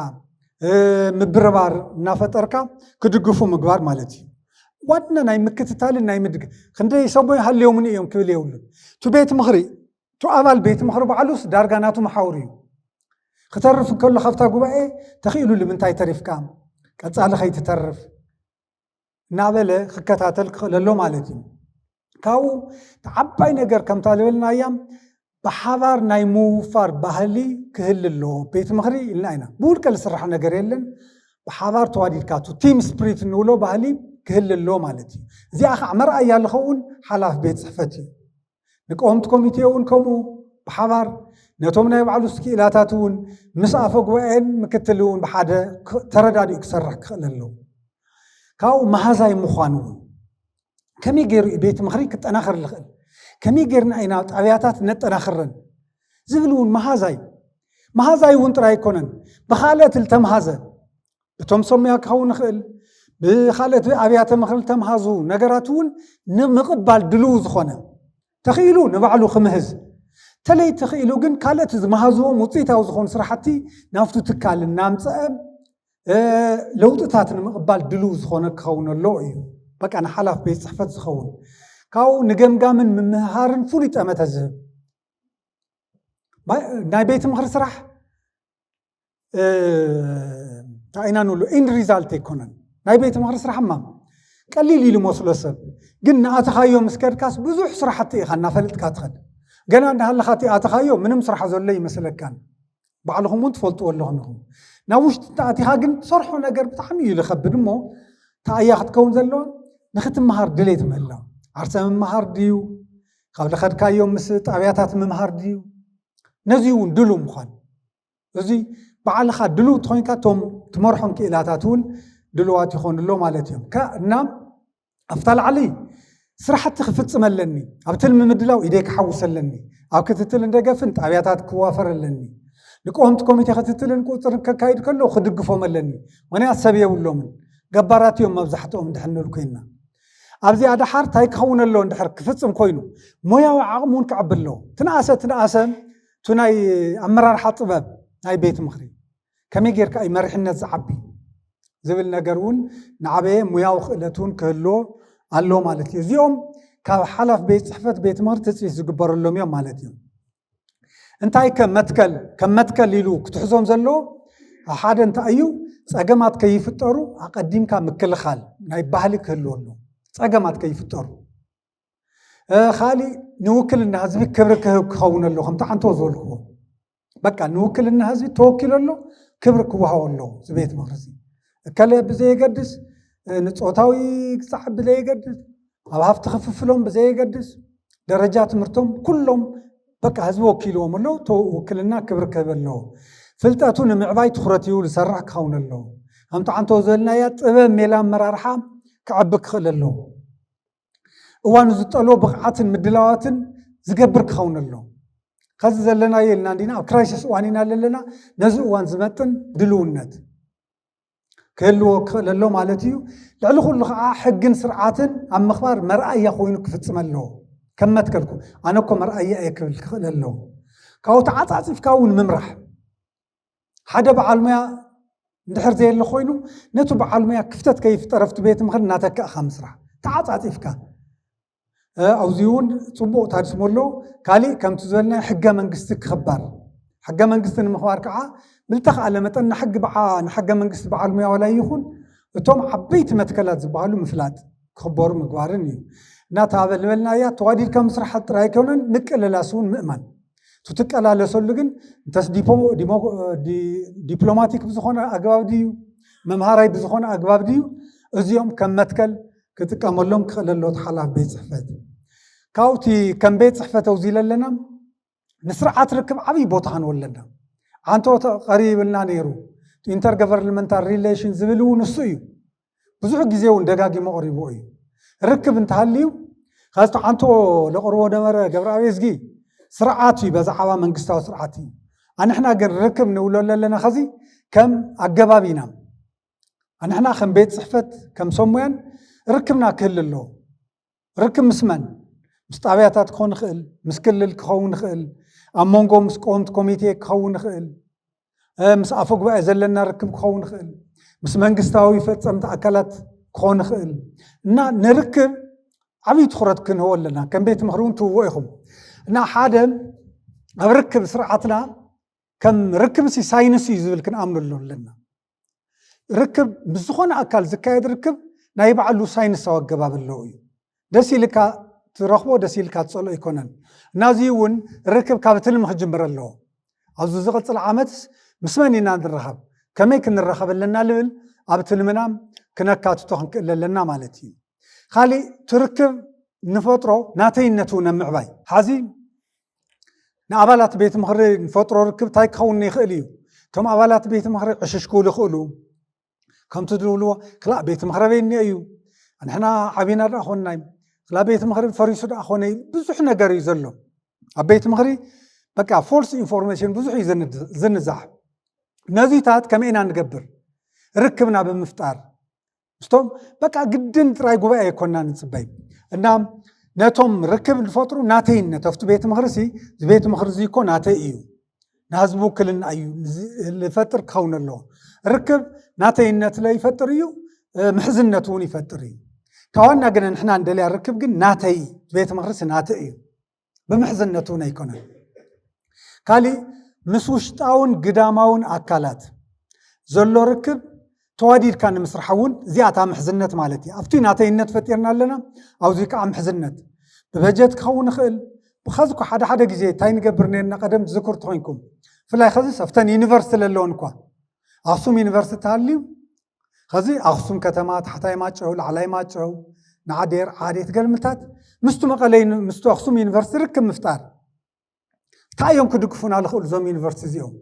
ምብርባር እናፈጠርካ ክድግፉ ምግባር ማለት እዩ። ዋና ናይ ምክትታልን ናይ ምድግ ክንደይ ሰብ ሃልዮምኒ እዮም ክብል የብሉን። እቲ ቤት ምኽሪ እቲ ኣባል ቤት ምኽሪ ባዕሉስ ዳርጋ ናቱ መሓውር እዩ። ክተርፍ እንከሎ ካብታ ጉባኤ ተኽኢሉ ንምንታይ ተሪፍካ ቀፃሊ ከይትተርፍ እናበለ ክከታተል ክኽእል ኣሎ ማለት እዩ። ካብኡ ዓባይ ነገር ከምታ ዝበልናያ ብሓባር ናይ ምውፋር ባህሊ ክህል ኣለዎ። ቤት ምኽሪ ኢልና ኢና ብውልቀ ዝስራሕ ነገር የለን። ብሓባር ተዋዲድካ ቲም ስፕሪት እንብሎ ባህሊ ክህል ኣለዎ ማለት እዩ። እዚኣ ከዓ መርኣያ ዝኸውን ሓላፊ ቤት ፅሕፈት እዩ። ንቀወምቲ ኮሚቴ እውን ከምኡ ብሓባር ነቶም ናይ ባዕሉ ስክኢላታት እውን ምስ ኣፈ ጉባኤን ምክትል እውን ብሓደ ተረዳዲኡ ክሰርሕ ክኽእል ኣለዎ። ካብኡ መሃዛይ ምዃን እውን ከመይ ገይሩ እዩ ቤት ምኽሪ ክጠናኸር ዝኽእል? ከመይ ጌርና ኢና ጣብያታት ነጠናኽረን ዝብል እውን መሃዛይ መሃዛይ እውን ጥራይ ኣይኮነን። ብካልኦት ዝተምሃዘ እቶም ሰሙያ ክኸውን ይኽእል፣ ብካልኦት ኣብያተ ምኽሪ ዝተምሃዙ ነገራት እውን ንምቕባል ድልው ዝኾነ ተኽኢሉ ንባዕሉ ክምህዝ፣ ተለይ ተኽኢሉ ግን ካልኦት ዝመሃዝዎም ውፅኢታዊ ዝኾኑ ስራሕቲ ናብቱ ትካል እናምፀአ ለውጥታት ንምቕባል ድልው ዝኾነ ክኸውን ኣለዎ እዩ። በቃ ንሓላፍ ቤት ፅሕፈት ዝኸውን ካብኡ ንገምጋምን ምምህሃርን ፍሉይ ጠመተ ዝህብ ናይ ቤት ምኽሪ ስራሕ እንታይ ኢና ንብሎ ኢንድ ሪዛልት ኣይኮነን። ናይ ቤት ምኽሪ ስራሕ እማ ቀሊል ኢሉ መስሎ ሰብ፣ ግን ንኣተኻዮ ምስ ከድካስ ብዙሕ ስራሕቲ ኢኻ እናፈልጥካ ትኸድ። ገና እንዳሃለኻ እቲ ኣተኻዮ ምንም ስራሕ ዘሎ ይመስለካን። ባዕልኹም እውን ትፈልጥዎ ኣለኹም ኢኹም። ናብ ውሽጢ እንተኣቲኻ ግን ትሰርሖ ነገር ብጣዕሚ እዩ ዝኸብድ እሞ ተኣያ ክትከውን ዘለዋ ንክትመሃር ድሌት ምህላው። ዓርሰ ምምሃር ድዩ? ካብ ዝኸድካዮ ምስ ጣብያታት ምምሃር ድዩ? ነዚ እውን ድሉ ምዃን እዚ ባዕልኻ ድሉ ተኾይንካ እቶም ትመርሖም ክኢላታት እውን ድልዋት ይኾኑ ኣሎ ማለት እዮም። እና ኣብታ ላዕሊ ስራሕቲ ክፍፅም ኣለኒ፣ ኣብ ትልሚ ምድላው ኢደይ ክሓውስ ኣለኒ፣ ኣብ ክትትልን ደገፍን ጣብያታት ክዋፈር ኣለኒ፣ ንቀወምቲ ኮሚቴ ክትትልን ቁፅርን ከካይድ ከሎ ክድግፎም ኣለኒ። ምክንያት ሰብ የብሎምን፣ ገባራት እዮም መብዛሕትኦም እንድሕር ንብል ኮይንና። ኣብዚኣ ደሓር እንታይ ክኸውን ኣሎ እንድሕር ክፍፅም ኮይኑ ሞያዊ ዓቕሚ እውን ክዕቢ ኣለዎ። ትንኣሰ ትንኣሰ እቲ ናይ ኣመራርሓ ጥበብ ናይ ቤት ምኽሪ ከመይ ጌርካ እዩ መሪሕነት ዝዓቢ ዝብል ነገር እውን ንዓበየ ሙያዊ ክእለት እውን ክህልዎ ኣለዎ ማለት እዩ። እዚኦም ካብ ሓላፍ ቤት ፅሕፈት ቤት ምኽሪ ትፅቢት ዝግበረሎም እዮም ማለት እዩ። እንታይ ከም መትከል ከም መትከል ኢሉ ክትሕዞም ዘለዎ ሓደ እንታይ እዩ? ፀገማት ከይፍጠሩ ኣቐዲምካ ምክልኻል ናይ ባህሊ ክህልዎ ኣለዎ። ፀገማት ከይፍጠሩ ካሊእ ንውክልና ህዝቢ ክብሪ ክህብ ክኸውን ኣለዎ። ከምቲ ዓንቶ ዝበልክዎ በቃ ንውክልና ህዝቢ ተወኪሉ ኣሎ ክብሪ ክወሃቦ ኣለዎ። እዚ ቤት ምኽሪ እዚ እከለ ብዘየገድስ ንፆታዊ ክሳዕ ብዘየገድስ ኣብ ሃፍቲ ክፍፍሎም ብዘየገድስ ደረጃ ትምህርቶም ኩሎም በቃ ህዝቢ ወኪልዎም ኣለዉ። ውክልና ክብሪ ክህብ ኣለዎ። ፍልጠቱ ንምዕባይ ትኩረት ይውል ዝሰርሕ ክኸውን ኣለዎ። ከምቲ ዓንቶ ዝበልናያ ጥበብ ሜላ ኣመራርሓ ክዕቢ ክኽእል ኣለዎ። እዋኑ ዝጠልቦ ብቕዓትን ምድላዋትን ዝገብር ክኸውን ኣለዎ። ከዚ ዘለናዮ ኢልና እንዲና ኣብ ክራይሲስ እዋን ኢና ዘለና። ነዚ እዋን ዝመጥን ድልውነት ክህልዎ ክኽእል ኣሎ ማለት እዩ። ልዕሊ ኩሉ ከዓ ሕግን ስርዓትን ኣብ ምኽባር መርኣያ ኮይኑ ክፍፅም ኣለዎ። ከም መትከልኩ ኣነ እኮ መርኣያ እየ ክብል ክኽእል ኣለዎ። ካብኡ ተዓፃፂፍካ እውን ምምራሕ ሓደ በዓል ሞያ እንድሕር ዘየለ ኮይኑ ነቲ በዓል ሞያ ክፍተት ከይፍጠር ኣብቲ ቤት ምኽሪ እናተካእካ ምስራሕ ተዓፃፂፍካ ኣብዚ እውን ፅቡቅ ታዲስሞ ኣሎ። ካሊእ ከምቲ ዝበልና ሕገ መንግስቲ ክኽበር ሕገ መንግስቲ ንምኽባር ከዓ ብልተኽኣለ መጠን ንሕጊ ንሕገ መንግስቲ በዓል ሞያ ዋላ ይኹን እቶም ዓበይቲ መትከላት ዝበሃሉ ምፍላጥ ክኽበሩ ምግባርን እዩ። እናተባበልበልናያ ተዋዲድካ ምስራሕ ጥራይ ኣይኮነን ምቅልላስ እውን ምእማን እቲ ትቀላለሰሉ ግን እንተስ ዲፖ- ዲሞ- ዲ- ዲፕሎማቲክ ብዝኾነ ኣግባብ ድዩ፣ መምሃራይ ብዝኾነ ኣግባብ ድዩ፣ እዚኦም ከም መትከል ክጥቀመሎም ክኽእል ኣሎ እቲ ሓላፊ ቤት ፅሕፈት። ካብኡ እቲ ከም ቤት ፅሕፈት ኣውዚ ኣለና፣ ንስርዓት ርክብ ዓብዪ ቦታ ክንወለና። ኣንቶ ቀሪብልና ነይሩ፣ ኢንተርገቨርንመንታል ሪሌሽን ዝብል እውን እሱ እዩ። ብዙሕ ግዜ እውን ደጋጊሞ ቀሪብዎ እዩ። ርክብ እንተሃልዩ፣ ካብቲ ኣንቶ ለቕርቦ ነበረ ገብረኣብ እዝጊ፣ ስርዓት እዩ፣ በዛዕባ መንግስታዊ ስርዓት እዩ። ኣንሕና ግን ርክብ ንብሎ ኣለና። ከዚ ከም ኣገባብ ኢና፣ ኣንሕና ከም ቤት ፅሕፈት ከም ሰሙያን ርክብና ክህል ኣለዎ። ርክብ ምስ መን? ምስ ጣብያታት ክኸውን ይኽእል፣ ምስ ክልል ክኸውን ይኽእል፣ ኣብ መንጎ ምስ ቀወምቲ ኮሚቴ ክኸውን ይኽእል፣ እ፣ ምስ ኣፈ ጉባኤ ዘለና ርክብ ክኸውን ይኽእል፣ ምስ መንግስታዊ ፈፀምቲ ኣካላት ክኾን ይኽእል። እና ንርክብ ዓብዪ ትኹረት ክንህቦ ኣለና። ከም ቤት ምኽሪ እውን ትህብዎ ኢኹም። እና ሓደ ኣብ ርክብ ስርዓትና ከም ርክብ ሲ ሳይንስ እዩ ዝብል ክንኣምነሉ ኣለና። ርክብ ምስ ዝኾነ ኣካል ዝካየድ ርክብ ናይ ባዕሉ ሳይንሳዊ ኣገባብ ኣለዎ እዩ። ደስ ኢልካ ትረኽቦ፣ ደስ ኢልካ ትጸልኦ ኣይኮነን። እና እዚ እውን ርክብ ካብ ትልሚ ክጅምር ኣለዎ። ኣብዚ ዝቕጽል ዓመትስ ምስ መን ኢና ንራኸብ፣ ከመይ ክንራኸብ ኣለና ልብል ኣብ ትልምና ክነካትቶ ክንክእል ኣለና ማለት እዩ። ካሊእ እቲ ርክብ ንፈጥሮ ናተይነት እውን ኣብ ምዕባይ። ሓዚ ንኣባላት ቤት ምኽሪ ንፈጥሮ ርክብ እንታይ ክኸውን ይኽእል እዩ? እቶም ኣባላት ቤት ምኽሪ ዕሽሽ ክብሉ ይኽእሉ። ከምቲ ዝብልዎ ክላእ ቤት ምኽሪ ኣበይ እኒኦ እዩ? ንሕና ዓቢና ደኣ ኾንና እዩ። ክላእ ቤት ምኽሪ ፈሪሱ ደኣ ኾነ እዩ። ብዙሕ ነገር እዩ ዘሎ። ኣብ ቤት ምኽሪ በቃ ፎልስ ኢንፎርሜሽን ብዙሕ እዩ ዝንድ- ዝንዛሕ። ነዚታት ከመይ ኢና ንገብር? ርክብና ብምፍጣር ምስቶም በቃ ግድን ጥራይ ጉባኤ ኣይኮና ንፅበይ እና ነቶም ርክብ ዝፈጥሩ ናተይነት ኣብቲ ቤት ምኽሪ ሲ እዚ ቤት ምኽሪ እዚ እኮ ናተይ እዩ፣ ንህዝቢ ውክልና እዩ ዝፈጥር ክኸውን ኣለዎ። ርክብ ናተይነት ለ ይፈጥር እዩ፣ ምሕዝነት እውን ይፈጥር እዩ። ካብ ዋና ግን ንሕና እንደልያ ርክብ ግን ናተይ፣ ቤት ምኽሪ ሲ ናተይ እዩ፣ ብምሕዝነት እውን ኣይኮነን። ካሊእ ምስ ውሽጣውን ግዳማውን ኣካላት ዘሎ ርክብ ተዋዲድካ ንምስራሕ እውን እዚኣታ ምሕዝነት ማለት እዩ። ኣብቲ ናተይነት ፈጢርና ኣለና፣ ኣብዚ ከዓ ምሕዝነት ብበጀት ክኸውን ይኽእል። ብኸዚ እኮ ሓደ ሓደ ግዜ እንታይ ንገብር ነርና ቀደም ትዝክሩ ተኾይንኩም፣ ብፍላይ ኸዚ ኣብተን ዩኒቨርሲቲ ዘለውን እኳ ኣኽሱም ዩኒቨርሲቲ ተሃልዩ ኸዚ ኣኽሱም ከተማ፣ ታሕታይ ማጨው፣ ላዕላይ ማጨው፣ ንዓዴር፣ ዓዴት ገልምታት ምስቱ መቐለ ዩኒ- ምስቱ ኣኽሱም ዩኒቨርሲቲ ርክብ ምፍጣር። እንታይ እዮም ክድግፉና ዝኽእሉ እዞም ዩኒቨርሲቲ እዚኦም?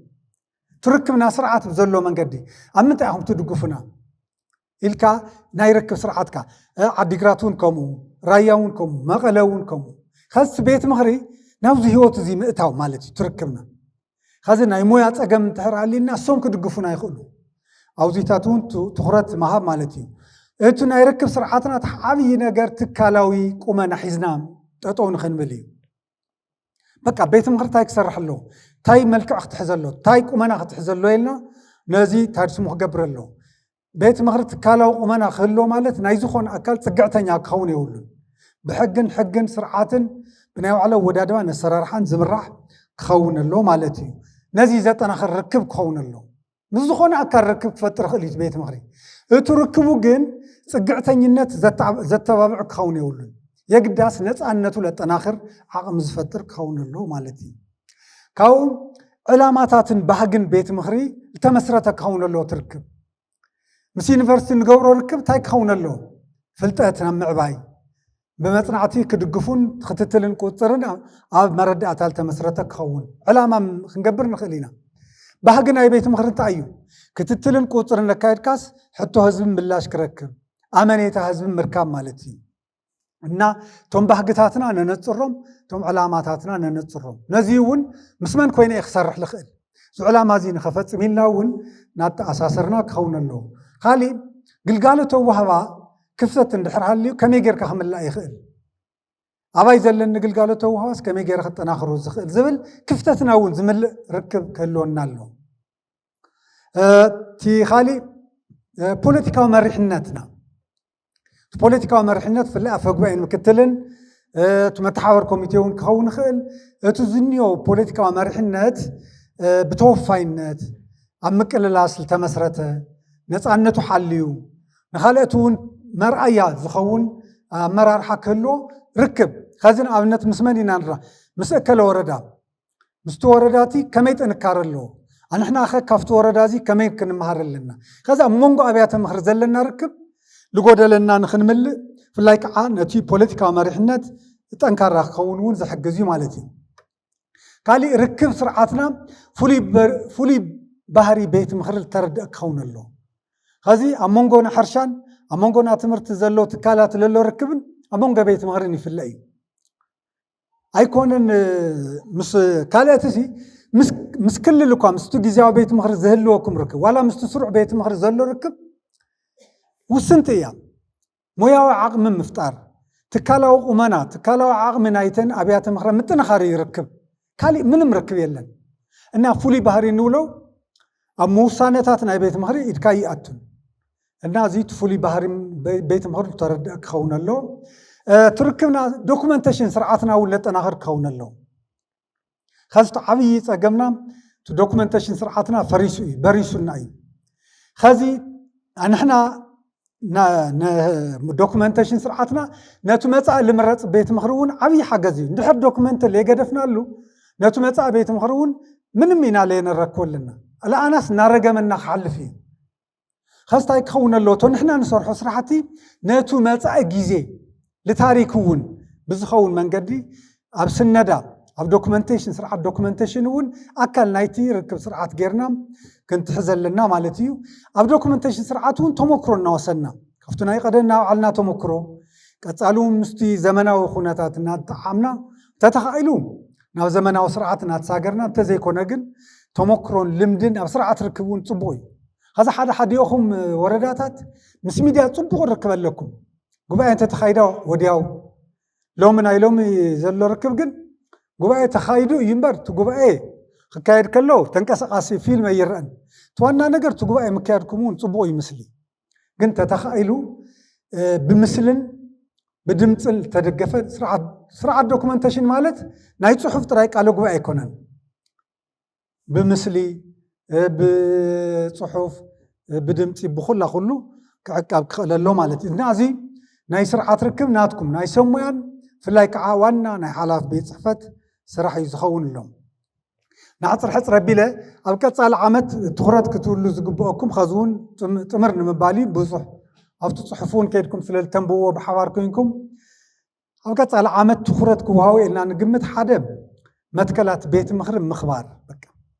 ትርክብና ስርዓት ብዘሎ መንገዲ ኣብ ምንታይ ኢኹም ትድግፉና ኢልካ ናይ ርክብ ስርዓትካ እ፣ ዓዲግራት እውን ከምኡ፣ ራያ እውን ከምኡ፣ መቐለ እውን ከምኡ። ከዚ ቤት ምኽሪ ናብዚ ህይወት እዚ ምእታው ማለት እዩ ትርክብና። ከዚ ናይ ሞያ ፀገም እንድሕር ኣሊና እሶም ክድግፉና ይኽእሉ። ኣብዚታት እውን ቱ- ትኹረት ምሃብ ማለት እዩ። እቲ ናይ ርክብ ስርዓትና እቲ ዓብዪ ነገር ትካላዊ ቁመና ሒዝና ጠጠው ንኽንብል እዩ። በቃ ቤት ምኽሪ እንታይ ክሰርሕ ኣለዎ፣ እንታይ መልክዕ ክትሕዘ ኣለዎ፣ እንታይ ቁመና ክትሕዘ ኣለዎ ኢልና ነዚ ታድስሙ ክገብር ኣለዎ። ቤት ምኽሪ ትካላዊ ቁመና ክህልዎ ማለት ናይ ዝኾነ ኣካል ፅግዕተኛ ክኸውን የብሉን። ብሕግን ሕግን ስርዓትን ብናይ ባዕሉ ኣወዳድባ ነሰራርሓን ዝምራሕ ክኸውን ኣለዎ ማለት እዩ። ነዚ ዘጠናኽር ርክብ ክኸውን ኣለዎ። ምስ ዝኾነ ኣካል ርክብ ክፈጥር ይኽእል እዩ እቲ ቤት ምኽሪ። እቲ ርክቡ ግን ፅግዕተኝነት ዘተዓ- ዘተባብዕ ክኸውን የብሉን። የግዳስ ነፃነቱ ለጠናኽር ዓቕሚ ዝፈጥር ክኸውን ኣለዎ ማለት እዩ። ካብኡ ዕላማታትን ባህግን ቤት ምኽሪ ዝተመስረተ ክኸውን ኣለዎ እቲ ርክብ። ምስ ዩኒቨርሲቲ ንገብሮ ርክብ እንታይ ክኸውን ኣለዎ? ፍልጠት ናብ ምዕባይ ብመፅናዕቲ ክድግፉን ክትትልን ቁፅርን ኣብ- ኣብ መረዳእታ ዝተመስረተ ክኸውን ዕላማ ክንገብር ንኽእል ኢና። ባህጊ ናይ ቤት ምኽሪ እንታይ እዩ? ክትትልን ቁፅርን ነካየድካስ ሕቶ ህዝቢ ምላሽ ክረክብ፣ ኣመኔታ ህዝቢ ምርካብ ማለት እዩ። እና እቶም ባህግታትና ነነፅሮም፣ እቶም ዕላማታትና ነነፅሮም። ነዚ እውን ምስ መን ኮይነ እየ ክሰርሕ ልኽእል? እዚ ዕላማ እዚ ንኸፈፅም ኢልና እውን ናተኣሳሰርና ክኸውን ኣለዎ። ካሊእ ግልጋሎት ኣዋህባ ክፍተት እንድሕር ሃልዩ ከመይ ጌርካ ክምላእ ይኽእል? ኣባይ ዘለኒ ግልጋሎት ኣዋህባስ ከመይ ጌረ ክጠናኽሮ ዝኽእል ዝብል ክፍተትና እውን ዝምልእ ርክብ ክህልወና ኣሎ። እቲ ካሊእ ፖለቲካዊ መሪሕነትና፣ እቲ ፖለቲካዊ መሪሕነት ብፍላይ ኣፈ ጉባኤን ምክትልን እቲ መተሓበር ኮሚቴ እውን ክኸውን ይኽእል። እቲ ዝኒኦ ፖለቲካዊ መሪሕነት ብተወፋይነት ኣብ ምቅልላስ ዝተመስረተ ነፃነቱ ሓልዩ ንኻልኦት እውን መርኣያ ዝኸውን ኣመራርሓ ክህልዎ ርክብ። ከዚ ንኣብነት ምስ መን ኢና ንራ ምስ እከለ ወረዳ ምስቲ ወረዳ እቲ ከመይ ጥንካረ ኣለዎ፣ ኣንሕና ኸ ካብቲ ወረዳ እዚ ከመይ ክንመሃር ኣለና። ከዚ ኣብ መንጎ ኣብያተ ምኽሪ ዘለና ርክብ ዝጎደለና ንኽንምልእ፣ ብፍላይ ከዓ ነቲ ፖለቲካዊ መሪሕነት ጠንካራ ክኸውን እውን ዝሕግዝ እዩ ማለት እዩ። ካሊእ ርክብ ስርዓትና ፍሉይ በ- ፍሉይ ባህሪ ቤት ምኽሪ ዝተረድአ ክኸውን ኣለዎ። ከዚ ኣብ መንጎና ሕርሻን ኣብ መንጎና ትምህርቲ ዘሎ ትካላት ለሎ ርክብን ኣብ መንጎ ቤት ምኽርን ይፍለ እዩ። ኣይኮነን ምስ ካልኦት ሲ ምስ ክልል እኳ ምስቲ ግዜያዊ ቤት ምኽሪ ዝህልወኩም ርክብ ዋላ ምስቲ ስሩዕ ቤት ምኽሪ ዘሎ ርክብ ውስንቲ እያ። ሞያዊ ዓቕሚ ምፍጣር፣ ትካላዊ ቁመና፣ ትካላዊ ዓቕሚ ናይተን ኣብያተ ምኽሪ ምጥንኻር ይርክብ። ካሊእ ምንም ርክብ የለን። እና ፍሉይ ባህሪ እንብሎ ኣብ ምውሳነታት ናይ ቤት ምኽሪ ኢድካ ይኣቱን እና እዚ እቲ ፍሉይ ባህሪ ቤት ምኽሪ ተረድእ ክኸውን ኣሎ። ትርክብና ዶኩመንቴሽን ስርዓትና እውን ለጠናኸር ክኸውን ኣሎ። ከዚ እቲ ዓብዪ ጸገምና እቲ ዶኩመንቴሽን ስርዓትና ፈሪሱ እዩ፣ በሪሱና እዩ። ከዚ ንሕና ዶኩመንቴሽን ስርዓትና ነቲ መጻኢ ልምረጽ ቤት ምኽሪ እውን ዓብዪ ሓገዝ እዩ። እንድሕር ዶኩመንት ለየገደፍናሉ ነቲ መጻኢ ቤት ምኽሪ እውን ምንም ኢና ለየነረክበልና ኣልኣናስ እናረገመና ክሓልፍ እዩ። ከስታይ ክኸውን ኣለዎ እቶ ንሕና ንሰርሖ ስራሕቲ ነቱ መጻኢ ግዜ ልታሪክ እውን ብዝኸውን መንገዲ ኣብ ስነዳ ኣብ ዶክመንቴሽን ስርዓት ዶክመንቴሽን እውን ኣካል ናይቲ ርክብ ስርዓት ጌርና ክንትሕዘ ኣለና ማለት እዩ። ኣብ ዶክመንቴሽን ስርዓት እውን ተመክሮ እናወሰና ካብቲ ናይ ቀደም እናባዕልና ተመክሮ ቀጻሉ ምስቲ ዘመናዊ ኩነታት እናተዓምና ተተኻኢሉ ናብ ዘመናዊ ስርዓት እናተሳገርና እንተዘይኮነ ግን ተመክሮን ልምድን ኣብ ስርዓት ርክብ እውን ጽቡቕ እዩ። ከዚ ሓደ ሓዲኦኹም ወረዳታት ምስ ሚድያ ጽቡቕ ርክብ ኣለኩም። ጉባኤ እንተተኻይዳ ወዲያው ሎሚ ናይ ሎሚ ዘሎ ርክብ ግን ጉባኤ ተኻይዱ እዩ እምበር እቲ ጉባኤ ክካየድ ከሎ ተንቀሳቃሲ ፊልም ኣይረአን። እቲ ዋና ነገር እቲ ጉባኤ ምክያድኩም እውን ጽቡቕ እዩ ምስሊ ግን ተተኻኢሉ ብምስልን ብድምፅን ዝተደገፈ ስርዓት ዶክመንቴሽን ማለት ናይ ፅሑፍ ጥራይ ቃለ ጉባኤ ኣይኮነን። ብምስሊ ብፅሑፍ ብድምፂ ብኩላ ኩሉ ክዕቃብ ክኽእል ኣሎ ማለት እዩ እና እዚ ናይ ስርዓት ርክብ ናትኩም ናይ ሰሙያን ፍላይ ከዓ ዋና ናይ ሓላፍ ቤት ፅሕፈት ስራሕ እዩ ዝኸውን ኣሎም። ንዓፅር ሕፅር ኣቢለ ኣብ ቀፃሊ ዓመት ትኩረት ክትብሉ ዝግብኦኩም ኸዚ እውን ጥምር ንምባል እዩ ብዙሕ ኣብቲ ፅሑፍ እውን ከይድኩም ስለ ዝተንብዎ ብሓባር ኮይንኩም ኣብ ቀፃሊ ዓመት ትኩረት ክወሃቦ ኢልና ንግምት ሓደ መትከላት ቤት ምኽሪ ምኽባር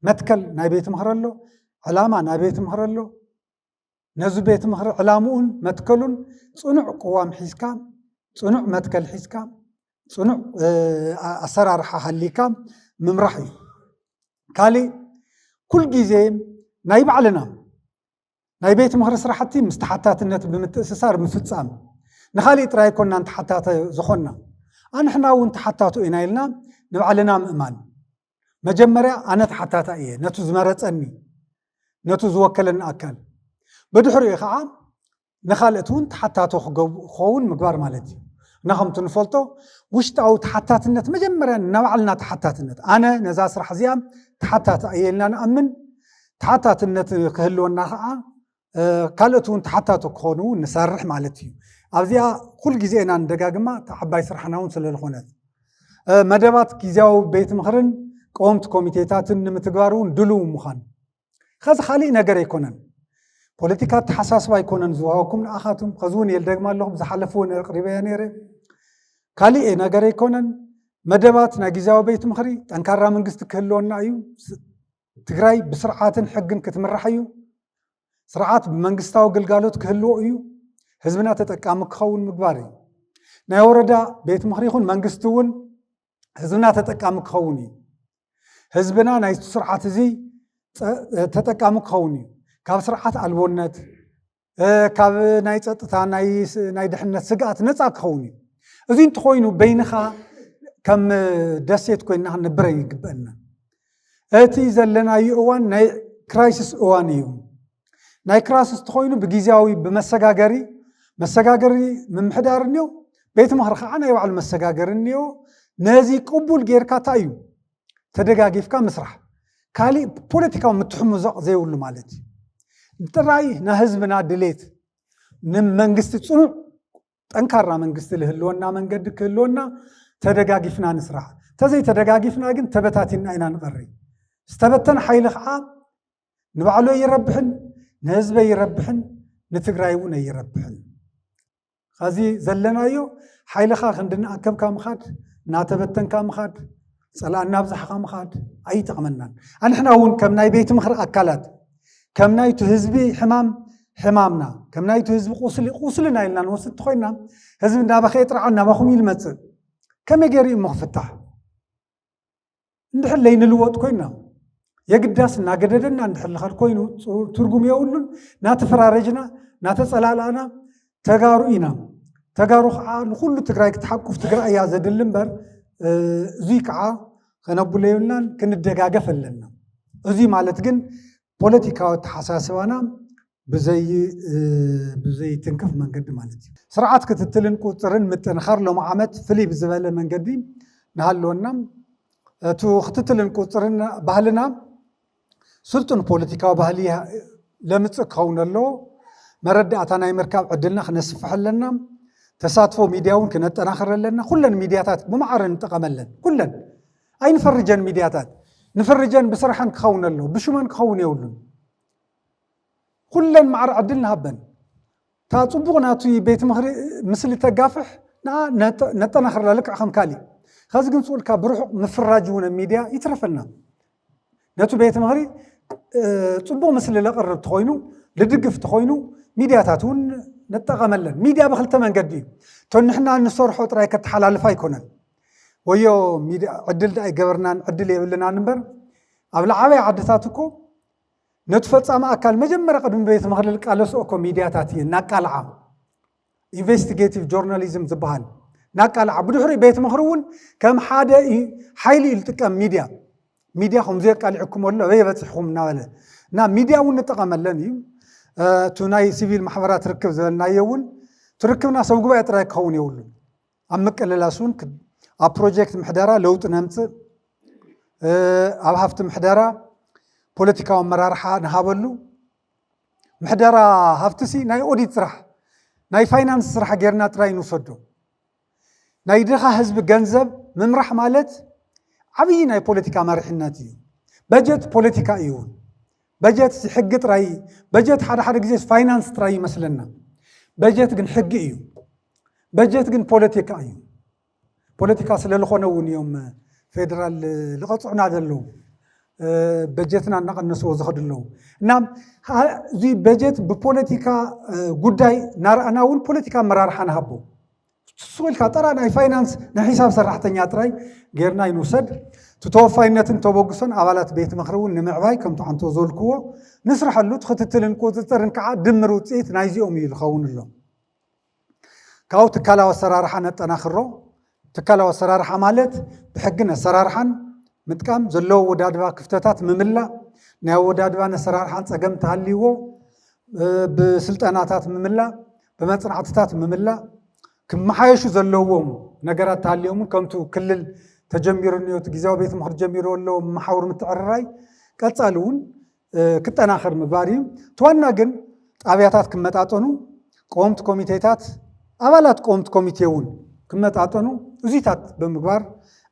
መትከል ናይ ቤት ምኽሪ ኣሎ ዕላማ ናይ ቤት ምኽሪ ኣሎ ነዚ ቤት ምኽሪ ዕላምኡን መትከሉን ፅኑዕ ቅዋም ሒዝካ ፅኑዕ መትከል ሒዝካ ፅኑዕ ኣሰራርሓ ሃሊካ ምምራሕ እዩ። ካሊእ ኩልግዜ ናይ ባዕልና ናይ ቤት ምኽሪ ስራሕቲ ምስ ተሓታትነት ብምትእስሳር ምፍፃም ንካሊእ ጥራይ ኮናን ተሓታተ ዝኾንና ኣንሕና እውን ተሓታቱ ኢና ኢልና ንባዕልና ምእማን መጀመርያ ኣነ ተሓታታ እየ ነቱ ዝመረፀኒ ነቱ ዝወከለኒ ኣካል ብድሕሪኡ ከዓ ንካልእት እውን ተሓታቶ ክኸውን ምግባር ማለት እዩ እና ከምቲ ንፈልጦ ውሽጣዊ ተሓታትነት መጀመርያ ናባዕልና ተሓታትነት ኣነ ነዛ ስራሕ እዚኣ ተሓታታ እየ ኢልና ንኣምን ተሓታትነት ክህልወና ከዓ ካልኦት እውን ተሓታቶ ክኾኑ ንሰርሕ ማለት እዩ ኣብዚኣ ኩልግዜ ኢና ንደጋግማ ተዓባይ ስራሕና እውን ስለዝኾነት መደባት ግዜያዊ ቤት ምኽርን ቀወምቲ ኮሚቴታትን ንምትግባር እውን ድልው ምዃን ከዚ ካሊእ ነገር ኣይኮነን ፖለቲካ ኣተሓሳስባ ኣይኮነን ዝወሃበኩም ንኣኻትም ከዚ እውን የልደግማ ኣለኹ ብዝሓለፉ እውን ኣቅሪበያ ነይረ ካሊእ ነገር ኣይኮነን መደባት ናይ ግዜያዊ ቤት ምኽሪ ጠንካራ መንግስቲ ክህልወና እዩ ትግራይ ብስርዓትን ሕግን ክትምራሕ እዩ ስርዓት ብመንግስታዊ ግልጋሎት ክህልዎ እዩ ህዝብና ተጠቃሚ ክኸውን ምግባር እዩ ናይ ወረዳ ቤት ምኽሪ ይኹን መንግስቲ እውን ህዝብና ተጠቃሚ ክኸውን እዩ ህዝብና ናይ ስርዓት እዚ ተጠቃሚ ክኸውን እዩ ካብ ስርዓት ኣልቦነት ካብ ናይ ፀጥታ ናይ ድሕነት ስግኣት ነፃ ክኸውን እዩ እዚ እንተኮይኑ በይንኻ ከም ደሴት ኮይና ክንነብረ ይግበአና እቲ ዘለናዩ እዋን ናይ ክራይሲስ እዋን እዩ ናይ ክራይሲስ ተኮይኑ ብግዜያዊ ብመሰጋገሪ መሰጋገሪ ምምሕዳር እኒዮ ቤት ምኽሪ ከዓ ናይ ባዕሉ መሰጋገሪ እኒዮ ነዚ ቅቡል ጌርካ እንታይ እዩ ተደጋጊፍካ ምስራሕ ካሊእ ፖለቲካዊ ምትሕምዛቕ ዘይብሉ ማለት እዩ ጥራይ ንህዝብና ድሌት ንመንግስቲ ፅኑዕ ጠንካራ መንግስቲ ልህልወና መንገዲ ክህልወና ተደጋጊፍና ንስራሕ። ተዘይተደጋጊፍና ግን ተበታቲንና ኢና ንቐሪ። ዝተበተነ ሓይሊ ከዓ ንባዕሉ ኣይረብሕን፣ ንህዝቢ ኣይረብሕን፣ ንትግራይ እውን ኣይረብሕን። ኸዚ ዘለናዮ ሓይልኻ ክንዲ እናኣከብካ ምኻድ፣ እናተበተንካ ምኻድ፣ ጸላእ እናብዛሕካ ምኻድ ኣይጠቕመናን። ኣንሕና እውን ከም ናይ ቤት ምኽሪ ኣካላት፣ ከም ናይቲ ህዝቢ ሕማም ሕማምና፣ ከም ናይቲ ህዝቢ ቁስሊ ቁስልና ኢልና ንወስድ እንተኾይና፣ ህዝቢ እናበኸየ ጥራዕ እናባኹም እዩ ዝመጽእ። ከመይ ገይሩ እዩ እሞ ክፍታሕ? እንድሕር ለይንልወጥ ኮይና፣ የግዳስ እናገደደና እንድሕር ልኸድ ኮይኑ፣ ፅ- ትርጉም የብሉን። እናተፈራረጅና፣ እናተጸላላእና፣ ተጋሩ ኢና። ተጋሩ ከዓ ንኹሉ ትግራይ ክትሓቁፍ ትግራይ እያ ዘድሊ እምበር፣ እ፣ እዙይ ከዓ ከነብሎ የብልናን፣ ክንደጋገፍ ኣለና። እዙይ ማለት ግን ፖለቲካዊ ኣተሓሳስባና ብዘይ-፣ እ፣ ብዘይትንክፍ መንገዲ ማለት እዩ። ስርዓት ክትትልን ቁፅፅርን ምጥንኻር ሎም ዓመት ፍልይ ብዝበለ መንገዲ ንሃለወና። እቱ ክትትልን ቁፅፅርን ባህልና ስልጡን ፖለቲካዊ ባህሊ ለምፅእ ክኸውን ኣለዎ። መረዳእታ ናይ ምርካብ ዕድልና ክነስፍሕ ኣለና። ተሳትፎ ሚድያ እውን ክነጠናኽር ኣለና። ኩለን ሚድያታት ብማዕረ ንጠቐመለን። ኩለን ኣይንፈርጀን ሚድያታት። ንፈርጀን ብስራሐን ክኸውን ኣለዎ፣ ብሽመን ክኸውን የብሉን። ኩለን ማዕረ ዕድል ንሃበን። እታ ጽቡቕ ናቱ ቤት ምኽሪ ምስሊ ተጋፍሕ ንኣ ነጠ-፣ ነጠናኽርላ ልክዕ ከም ካሊእ። ከዚ ግን ጽኡልካ ብርሑቕ ምፍራጅ እውን ኣብ ሚድያ ይትረፈና። ነቱ ቤት ምኽሪ፣ እ፣ ጽቡቕ ምስሊ ለቕርብ ተኾይኑ፣ ልድግፍ ተኾይኑ፣ ሚድያታት እውን ንጠቐመለን። ሚድያ ብኽልተ መንገዲ እዩ። እቶ ንሕና እንሰርሖ ጥራይ ከተሓላልፍ ኣይኮነን። ወዮ ሚድያ ዕድል ደኣ ኣይገበርናን፣ ዕድል የብልናን እምበር፣ ኣብ ለዓበይ ዓድታት እኮ ነቱ ፈጻሚ ኣካል መጀመርያ ቅድሚ ቤት ምኽሪ ልቃለስኦ እኮ ሚድያታት እየን እናቃልዓ። ኢንቨስቲጌቲቭ ጆርናሊዝም ዝበሃል እናቃልዓ። ብድሕሪኡ ቤት ምኽሪ እውን ከም ሓደ ኢ-፣ ሓይሊ እዩ ዝጥቀም ሚድያ። ሚድያ ከምዚ የቃሊዕኩም ኣሎ፣ ኣበይ በፂሕኹም እናበለ። እና ሚድያ እውን ንጠቐመለን እዩ። እ፣ እቱ ናይ ሲቪል ማሕበራት ርክብ ዝበልናዮ እውን፣ እቲ ርክብና ሰብ ጉባኤ ጥራይ ክኸውን የብሉን። ኣብ ምቅልላስ እውን ክ-፣ ኣብ ፕሮጀክት ምሕደራ ለውጢ ነምፅእ፣ እ፣ ኣብ ሃፍቲ ምሕደራ ፖለቲካዊ ኣመራርሓ ንሃበሉ። ምሕደራ ሃፍትሲ ናይ ኦዲት ስራሕ፣ ናይ ፋይናንስ ስራሕ ጌርና ጥራይ ንውሰዶ። ናይ ድኻ ህዝቢ ገንዘብ ምምራሕ ማለት ዓብዪ ናይ ፖለቲካ መሪሕነት እዩ። በጀት ፖለቲካ እዩ እውን። በጀት ሕጊ ጥራይ፣ በጀት ሓደ ሓደ ግዜ ፋይናንስ ጥራይ ይመስለና። በጀት ግን ሕጊ እዩ። በጀት ግን ፖለቲካ እዩ። ፖለቲካ ስለ ዝኾነ እውን እዮም ፌደራል ልቐፅዑና ዘለዉ፣ እ፣ በጀትና እናቐነስዎ ዝኸዱ ኣለዉ። እና ሀ-፣ እዚ በጀት ብፖለቲካ፣ እ፣ ጉዳይ እናረኣና እውን ፖለቲካ ኣመራርሓ ንሃቦ። ስቕ ኢልካ ጠራ ናይ ፋይናንስ ናይ ሒሳብ ሰራሕተኛ ጥራይ ጌርና ይንውሰድ። እቲ ተወፋይነትን ተበግሶን ኣባላት ቤት ምኽሪ እውን ንምዕባይ ከምቲ ዓንቶ ዘልክዎ ንስርሐሉ። እቲ ክትትልን ቁፅፅርን ከዓ ድምር ውፅኢት ናይዚኦም እዩ ዝኸውን ኣሎ። ካብኡ ትካላዊ ኣሰራርሓ ነጠናኽሮ። ትካላዊ ኣሰራርሓ ማለት ብሕግን ኣሰራርሓን ምጥቃም፣ ዘለዎ ኣወዳድባ ክፍተታት ምምላእ፣ ናይ ኣወዳድባን ኣሰራርሓን ፀገም ተሃልይዎ፣ እ፣ ብስልጠናታት ምምላእ፣ ብመፅናዕትታት ምምላእ፣ ክመሓየሹ ዘለዎም ነገራት ተሃልዮምን ከምቱ ክልል ተጀሚሩ እኒኦ፣ እቲ ግዝያዊ ቤት ምኽሪ ጀሚሩ ኣሎ፣ መሓውር ምትዕርራይ ቀፃሊ እውን እ፣ ክጠናኸር ምግባር እዩ። እቲ ዋና ግን ጣብያታት ክመጣጠኑ፣ ቀወምቲ ኮሚቴታት፣ ኣባላት ቀወምቲ ኮሚቴ እውን ክመጣጠኑ፣ እዙይታት ብምግባር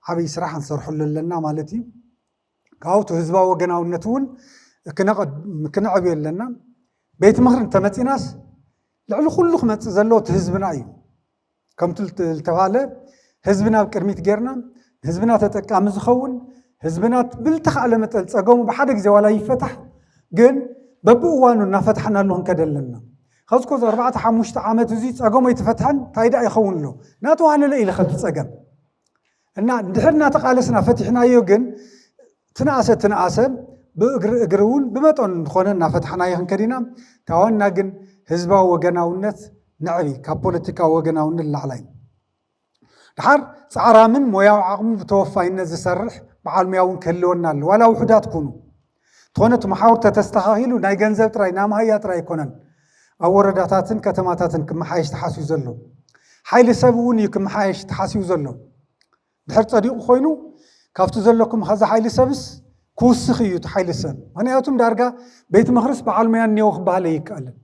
ዓብዪ ስራሕ ክንሰርሐሉ ኣለና ማለት እዩ። ካብኡ እቲ ህዝባዊ ወገናውነት እውን ክነቐድ-፣ ክነዕብዮ ኣለና። ቤት ምኽሪ እንተመፂናስ ልዕሊ ኩሉ ክመፅእ ዘለዎ እቲ ህዝብና እዩ። ከምቲ ልት-፣ ልተባህለ ህዝብና ኣብ ቅድሚት ጌርና፣ ህዝብና ተጠቃሚ ዝኸውን፣ ህዝብና ብልተኻእለ መጠን ጸገሙ ብሓደ ግዜ ዋላ ይፈታሕ፣ ግን በብእዋኑ እናፈታሕናሉ ክንከድ ኣለና። ኸዚ እኮ እዚ ኣርባዕተ ሓሙሽተ ዓመት እዚ ጸገሙ ኣይተፈትሐን፣ እንታይ ደኣ ይኸውን ኣሎ? እናተዋህለለ እዩ ዝኸድ ጸገም። እና እንድሕር እናተቓለስና ፈቲሕናዮ ግን ትንኣሰ ትንኣሰ ብእግሪ እግሪ እውን ብመጠኑ እንተኾነ እናፈታሕናዮ ክንከድ ኢና። እታ ዋና ግን ህዝባዊ ወገናውነት ነዕቢ፣ ካብ ፖለቲካዊ ወገናውነት ንላዕላይ። ድሓር ጻዕራምን ሞያዊ ዓቕሚ ብተወፋይነት ዝሰርሕ በዓል ሞያ እውን ክህልወና ኣሎ፣ ዋላ ውሑዳት ኩኑ። እንተኾነ እቲ መሓውር ተተስተኻኺሉ ናይ ገንዘብ ጥራይ፣ ናይ መሃያ ጥራይ ኣይኮነን። ኣብ ወረዳታትን ከተማታትን ክመሓየሽ ተሓሲቡ ዘሎ። ሓይሊ ሰብ እውን እዩ ክመሓየሽ ተሓሲቡ ዘሎ። ድሕር ጸዲቑ ኮይኑ ካብቲ ዘለኩም ኸዚ ሓይሊ ሰብስ ክውስኽ እዩ እቲ ሓይሊ ሰብ። ምኽንያቱም ዳርጋ ቤት ምኽርስ በዓል ሞያ እኒኦ ክበሃል ኣይከኣልን።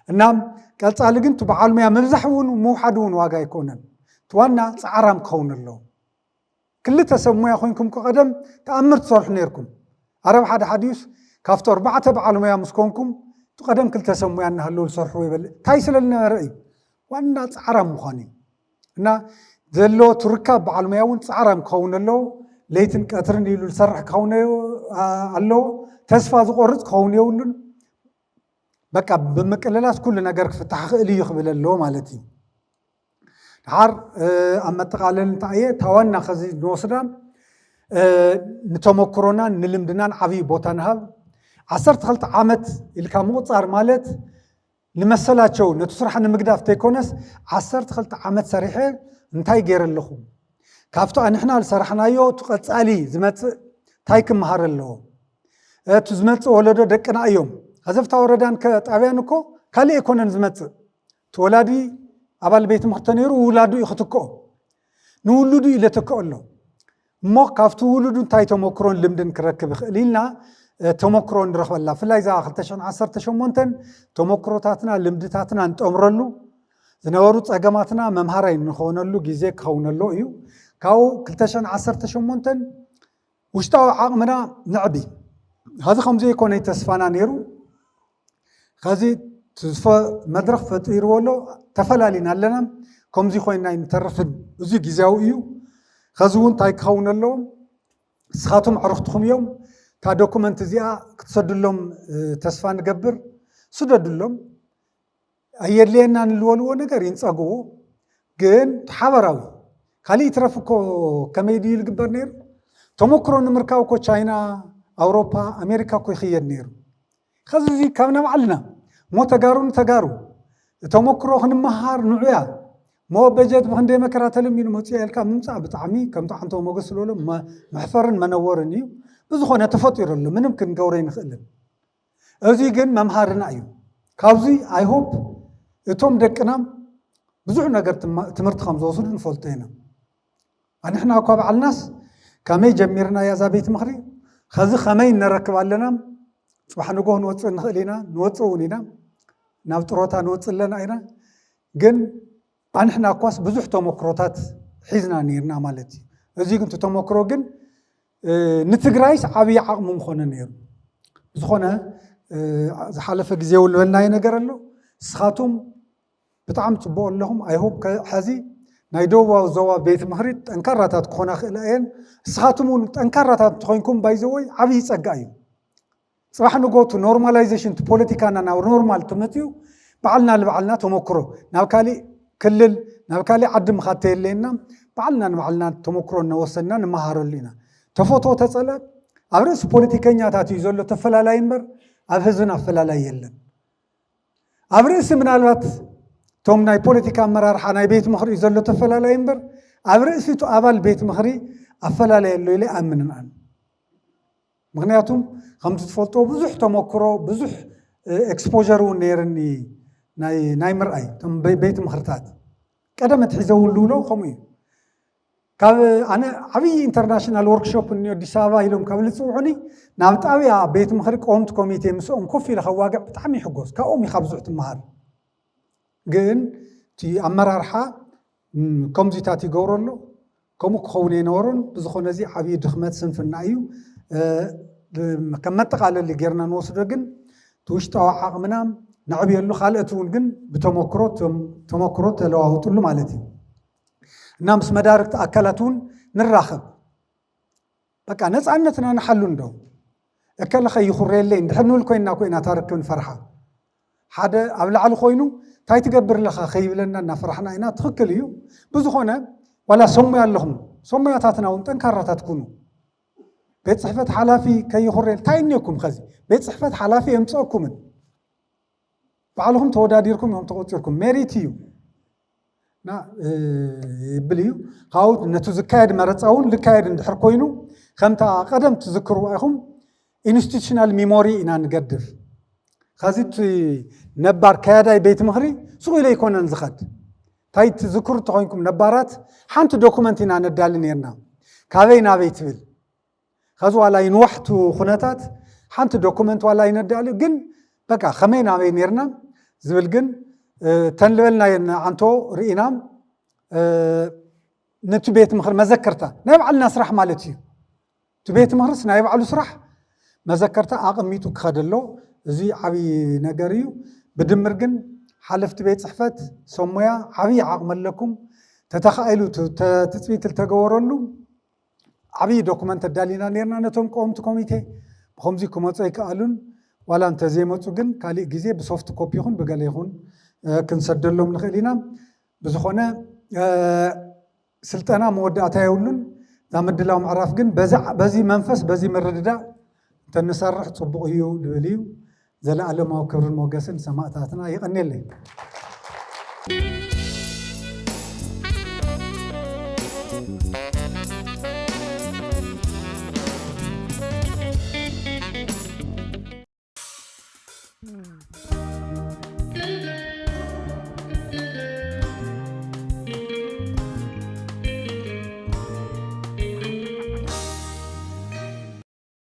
እናም ቀጻሊ ግን እቲ በዓል ሞያ ምብዛሕ እውን ምውሓድ እውን ዋጋ ኣይኮነን። እቲ ዋና ጻዕራም ክኸውን ኣለዎ። ክልተ ሰብ ሞያ ኮይንኩም እኮ ቀደም ተኣምር ትሰርሑ ነይርኩም። ኣረብ ሓደ ሓዲዩስ ካብቲ ኣርባዕተ በዓል ሞያ ምስ ኮንኩም፣ እቲ ቀደም ክልተ ሰብ ሞያ እናሃለዉ ዝሰርሑ ይበልእ። እንታይ ስለ ዝነበረ እዩ? ዋና ጻዕራም ምዃን እዩ። እና ዘሎ ትርካብ በዓል ሞያ እውን ጻዕራም ክኸውን ኣለዎ። ለይትን ቀትርን ኢሉ ዝሰርሕ ክኸውን ኣለዎ። ተስፋ ዝቆርጽ ክኸውን የብሉን። በቃ ብምቅልላስ ኩሉ ነገር ክፍታሕ ክእል እዩ ክብል ኣለዎ ማለት እዩ። ድሓር ኣብ መጠቓለል እንታይ እየ ታዋና ከዚ ንወስዳ፣ ንተመክሮናን ንልምድናን ዓብዪ ቦታ ንሃብ። ዓሰርተ ክልተ ዓመት ኢልካ ምቁፃር ማለት ንመሰላቸው ነቲ ስራሕ ንምግዳፍ ተይኮነስ፣ ዓሰርተ ክልተ ዓመት ሰሪሐ እንታይ ገይረ ኣለኹ፣ ካብቲ ኣንሕና ዝሰራሕናዮ እቲ ቀፃሊ ዝመፅእ እንታይ ክመሃር ኣለዎ፣ እቲ ዝመፅእ ወለዶ ደቅና እዮም። ከዘፍታ ወረዳን ጣብያን እኮ ካልእ ኣይኮነን ዝመፅእ። እቲ ወላዲ ኣባል ቤት ምኽሪ ተነይሩ ውላዱ እዩ ክትክኦ፣ ንውሉዱ እዩ ለተክኦ ኣሎ። እሞ ካብቲ ውሉዱ እንታይ ተመክሮን ልምድን ክረክብ ይኽእል ኢልና ተመክሮ ንረኽበላ። ብፍላይ እዛ ክልተ ሽሕን ዓሰርተ ሸሞንተን ተመክሮታትና ልምድታትና ንጠምረሉ፣ ዝነበሩ ፀገማትና መምሃራይ ንኾነሉ ግዜ ክኸውን ኣሎ እዩ። ካብኡ ክልተ ሽሕን ዓሰርተ ሸሞንተን ውሽጣዊ ዓቕምና ነዕቢ። ኸዚ ከምዚ ይኮነ ተስፋና ነይሩ። ኸዚ ትዝፈ መድረኽ ፈጢርዎ ኣሎ። ተፈላሊና ኣለና። ከምዚ ኮይና ኣይንተርፍን። እዚ ግዜያዊ እዩ። ኸዚ እውን እንታይ ክኸውን ኣለዎም? ንስኻትኩም ኣዕሩኽትኹም እዮም። እታ ዶኩመንት እዚኣ ክትሰድሎም ተስፋ ንገብር። ስደድሎም። ኣየድልየናን ዝልወልዎ ነገር ይንፀግዎ። ግን ሓበራዊ ካልእ ይትረፍ እኮ ከመይ ድዩ ዝግበር ነይሩ? ተመክሮ ንምርካብ እኮ ቻይና፣ ኣውሮፓ፣ ኣሜሪካ እኮ ይኽየድ ነይሩ። ኸዚ እዚ ካብ ናባዕልና እሞ ተጋሩ ንተጋሩ ተመክሮ ክንመሃር ንዑያ እሞ በጀት ብክንደይ መከራ ተለሚኑ መፅኡ ኢልካ ምምፃእ ብጣዕሚ ከምቲ ዓንቶ ሞገስ ዝበሎ መ- መሕፈርን መነወርን እዩ። ብዝኾነ ተፈጢሩ ኣሎ፣ ምንም ክንገብሮ ኣይንኽእልን። እዚ ግን መምሃርና እዩ። ካብዚ I hope እቶም ደቅና ብዙሕ ነገር ትማ- ትምህርቲ ከም ዝወስዱ ንፈልጦ ኢና። ኣንሕና እኳ ባዕልናስ ከመይ ጀሚርና እያ እዛ ቤት ምኽሪ፣ ኸዚ ከመይ ነረክብ ኣለና። ፅባሕ ንጎ ንወፅእ ንኽእል ኢና፣ ንወፅእ እውን ኢና፣ ናብ ጥሮታ ንወፅእ ኣለና ኢና። ግን ኣንሕና እኳስ ብዙሕ ተመክሮታት ሒዝና ነይርና ማለት እዩ። እዚ ግን እቲ ተመክሮ ግን ንትግራይስ ዓብዪ ዓቕሚ ምኾነ ነይሩ። ብዝኾነ ዝሓለፈ ግዜ ውልበልናዮ ነገር ኣሎ። ንስኻትኩም ብጣዕሚ ፅቡቕ ኣለኹም። I hope ሕዚ ናይ ደቡባዊ ዞባ ቤት ምኽሪ ጠንካራታት ክኾና ክእላ እየን። ንስኻትኩም እውን ጠንካራታት እንተኾይንኩም ባይዘወይ ዓብዪ ፀጋ እዩ። ፅባሕ ንጎቱ ኖርማላይዜሽን እቲ ፖለቲካና ናብ ኖርማል ተመፅኡ ባዕልና ንባዕልና ተመክሮ ናብ ካሊእ ክልል ናብ ካሊእ ዓዲ ምኻድ ተየለየና ባዕልና ንባዕልና ተመክሮ እናወሰድና ንመሃረሉ ኢና። ተፈቶ ተፀለ ኣብ ርእሲ ፖለቲከኛታት እዩ ዘሎ ተፈላላይ እምበር ኣብ ህዝብና ኣፈላላይ የለን። ኣብ ርእሲ ምናልባት እቶም ናይ ፖለቲካ ኣመራርሓ ናይ ቤት ምኽሪ እዩ ዘሎ ተፈላላይ እምበር ኣብ ርእሲ እቲ ኣባል ቤት ምኽሪ ኣፈላላይ ኣሎ ኢለ ኣይኣምንን ኣነ። ምክንያቱም ከምቲ ትፈልጦ ብዙሕ ተመክሮ ብዙሕ ኤክስፖር እውን ነይርኒ ናይ ናይ ምርኣይ እቶም ቤት ምኽርታት ቀደም ኣትሒዘ እውን ልብሎ ከምኡ እዩ። ካብ ኣነ ዓብዪ ኢንተርናሽናል ወርክሾፕ እኒ ኣዲስ ኣበባ ኢሎም ካብ ዝፅውዑኒ ናብ ጣብያ ቤት ምኽሪ ቀወምቲ ኮሚቴ ምስኦም ኮፍ ኢለ ከዋግዕ ብጣዕሚ ይሕጎስ። ካብኦም ኢኻ ብዙሕ ትመሃር። ግን እቲ ኣመራርሓ ከምዚታት ይገብሮ ኣሎ። ከምኡ ክኸውን ኣይነበሮን። ብዝኾነ እዚ ዓብዪ ድኽመት ስንፍና እዩ። ከም መጠቓለሊ ጌርና ንወስዶ ግን እቲ ውሽጣዊ ዓቕምና ነዕብየሉ፣ ካልኦት እውን ግን ብተመክሮ ተመክሮ ተለዋውጥሉ ማለት እዩ። እና ምስ መዳርግቲ ኣካላት እውን ንራኸብ። በቃ ነፃነትና ንሓሉ እንዶ እከለ ከይኹረየለይ እንድሕር ንብል ኮይንና ኮይና ታርክብ ንፈርሓ ሓደ ኣብ ላዕሊ ኮይኑ እንታይ ትገብር ኣለኻ ከይብለና እናፈራሕና ኢና። ትኽክል እዩ። ብዝኾነ ዋላ ሰሙያ ኣለኹም ሰሙያታትና እውን ጠንካራታት ኩኑ። ቤት ፅሕፈት ሓላፊ ከይኹረየል እንታይ እኒኩም ከዚ ቤት ፅሕፈት ሓላፊ የምፀእኩምን ባዕልኹም ተወዳዲርኩም እዮም ተቆፂርኩም ሜሪት እዩ እና ይብል እዩ። ካብኡ ነቲ ዝካየድ መረፃ እውን ልካየድ እንድሕር ኮይኑ ከምታ ቀደም ትዝክርዋ ኢኹም ኢንስቲቱሽናል ሚሞሪ ኢና ንገድፍ። ከዚ እቲ ነባር ከያዳይ ቤት ምኽሪ ስቕ ኢለ ኣይኮነን ዝኸድ። እንታይ ትዝክሩ እንተኾይንኩም ነባራት ሓንቲ ዶኩመንት ኢና ነዳሊ ነርና ካበይ ናበይ ትብል ከዚ ዋላ ይንዋሕቱ ኩነታት ሓንቲ ዶኩመንት ዋላ ይነዳልዩ ግን በቃ ከመይ ናበይ ነርና ዝብል ግን ተንልበልና የና ዓንቶ ርኢና ነቲ ቤት ምኽሪ መዘከርታ ናይ ባዕልና ስራሕ ማለት እዩ። እቲ ቤት ምኽርስ ናይ ባዕሉ ስራሕ መዘከርታ ኣቐሚጡ ክኸደሎ፣ እዚ ዓብዪ ነገር እዩ። ብድምር ግን ሓለፍቲ ቤት ፅሕፈት ሰሞያ ዓብዪ ዓቕሚ ኣለኩም። ተተኻኢሉ ት- ተ- ትፅቢት ዝተገበረሉ ዓብዪ ዶኩመንት ኣዳሊና ነርና ነቶም ቀወምቲ ኮሚቴ። ብኸምዚ ክመፁ ኣይከኣሉን። ዋላ እንተዘይመፁ ግን ካሊእ ግዜ ብሶፍት ኮፒ ይኹን ብገለ ይኹን ክንሰደሎም ንኽእል ኢና። ብዝኾነ ስልጠና መወዳእታ የብሉን። እዛ ምድላው ምዕራፍ ግን በዚ መንፈስ በዚ ምርድዳእ እንተንሰርሕ ፅቡቕ እዩ ልብል እዩ። ዘለኣለማዊ ክብርን ሞገስን ሰማእታትና። ይቐንየለይ።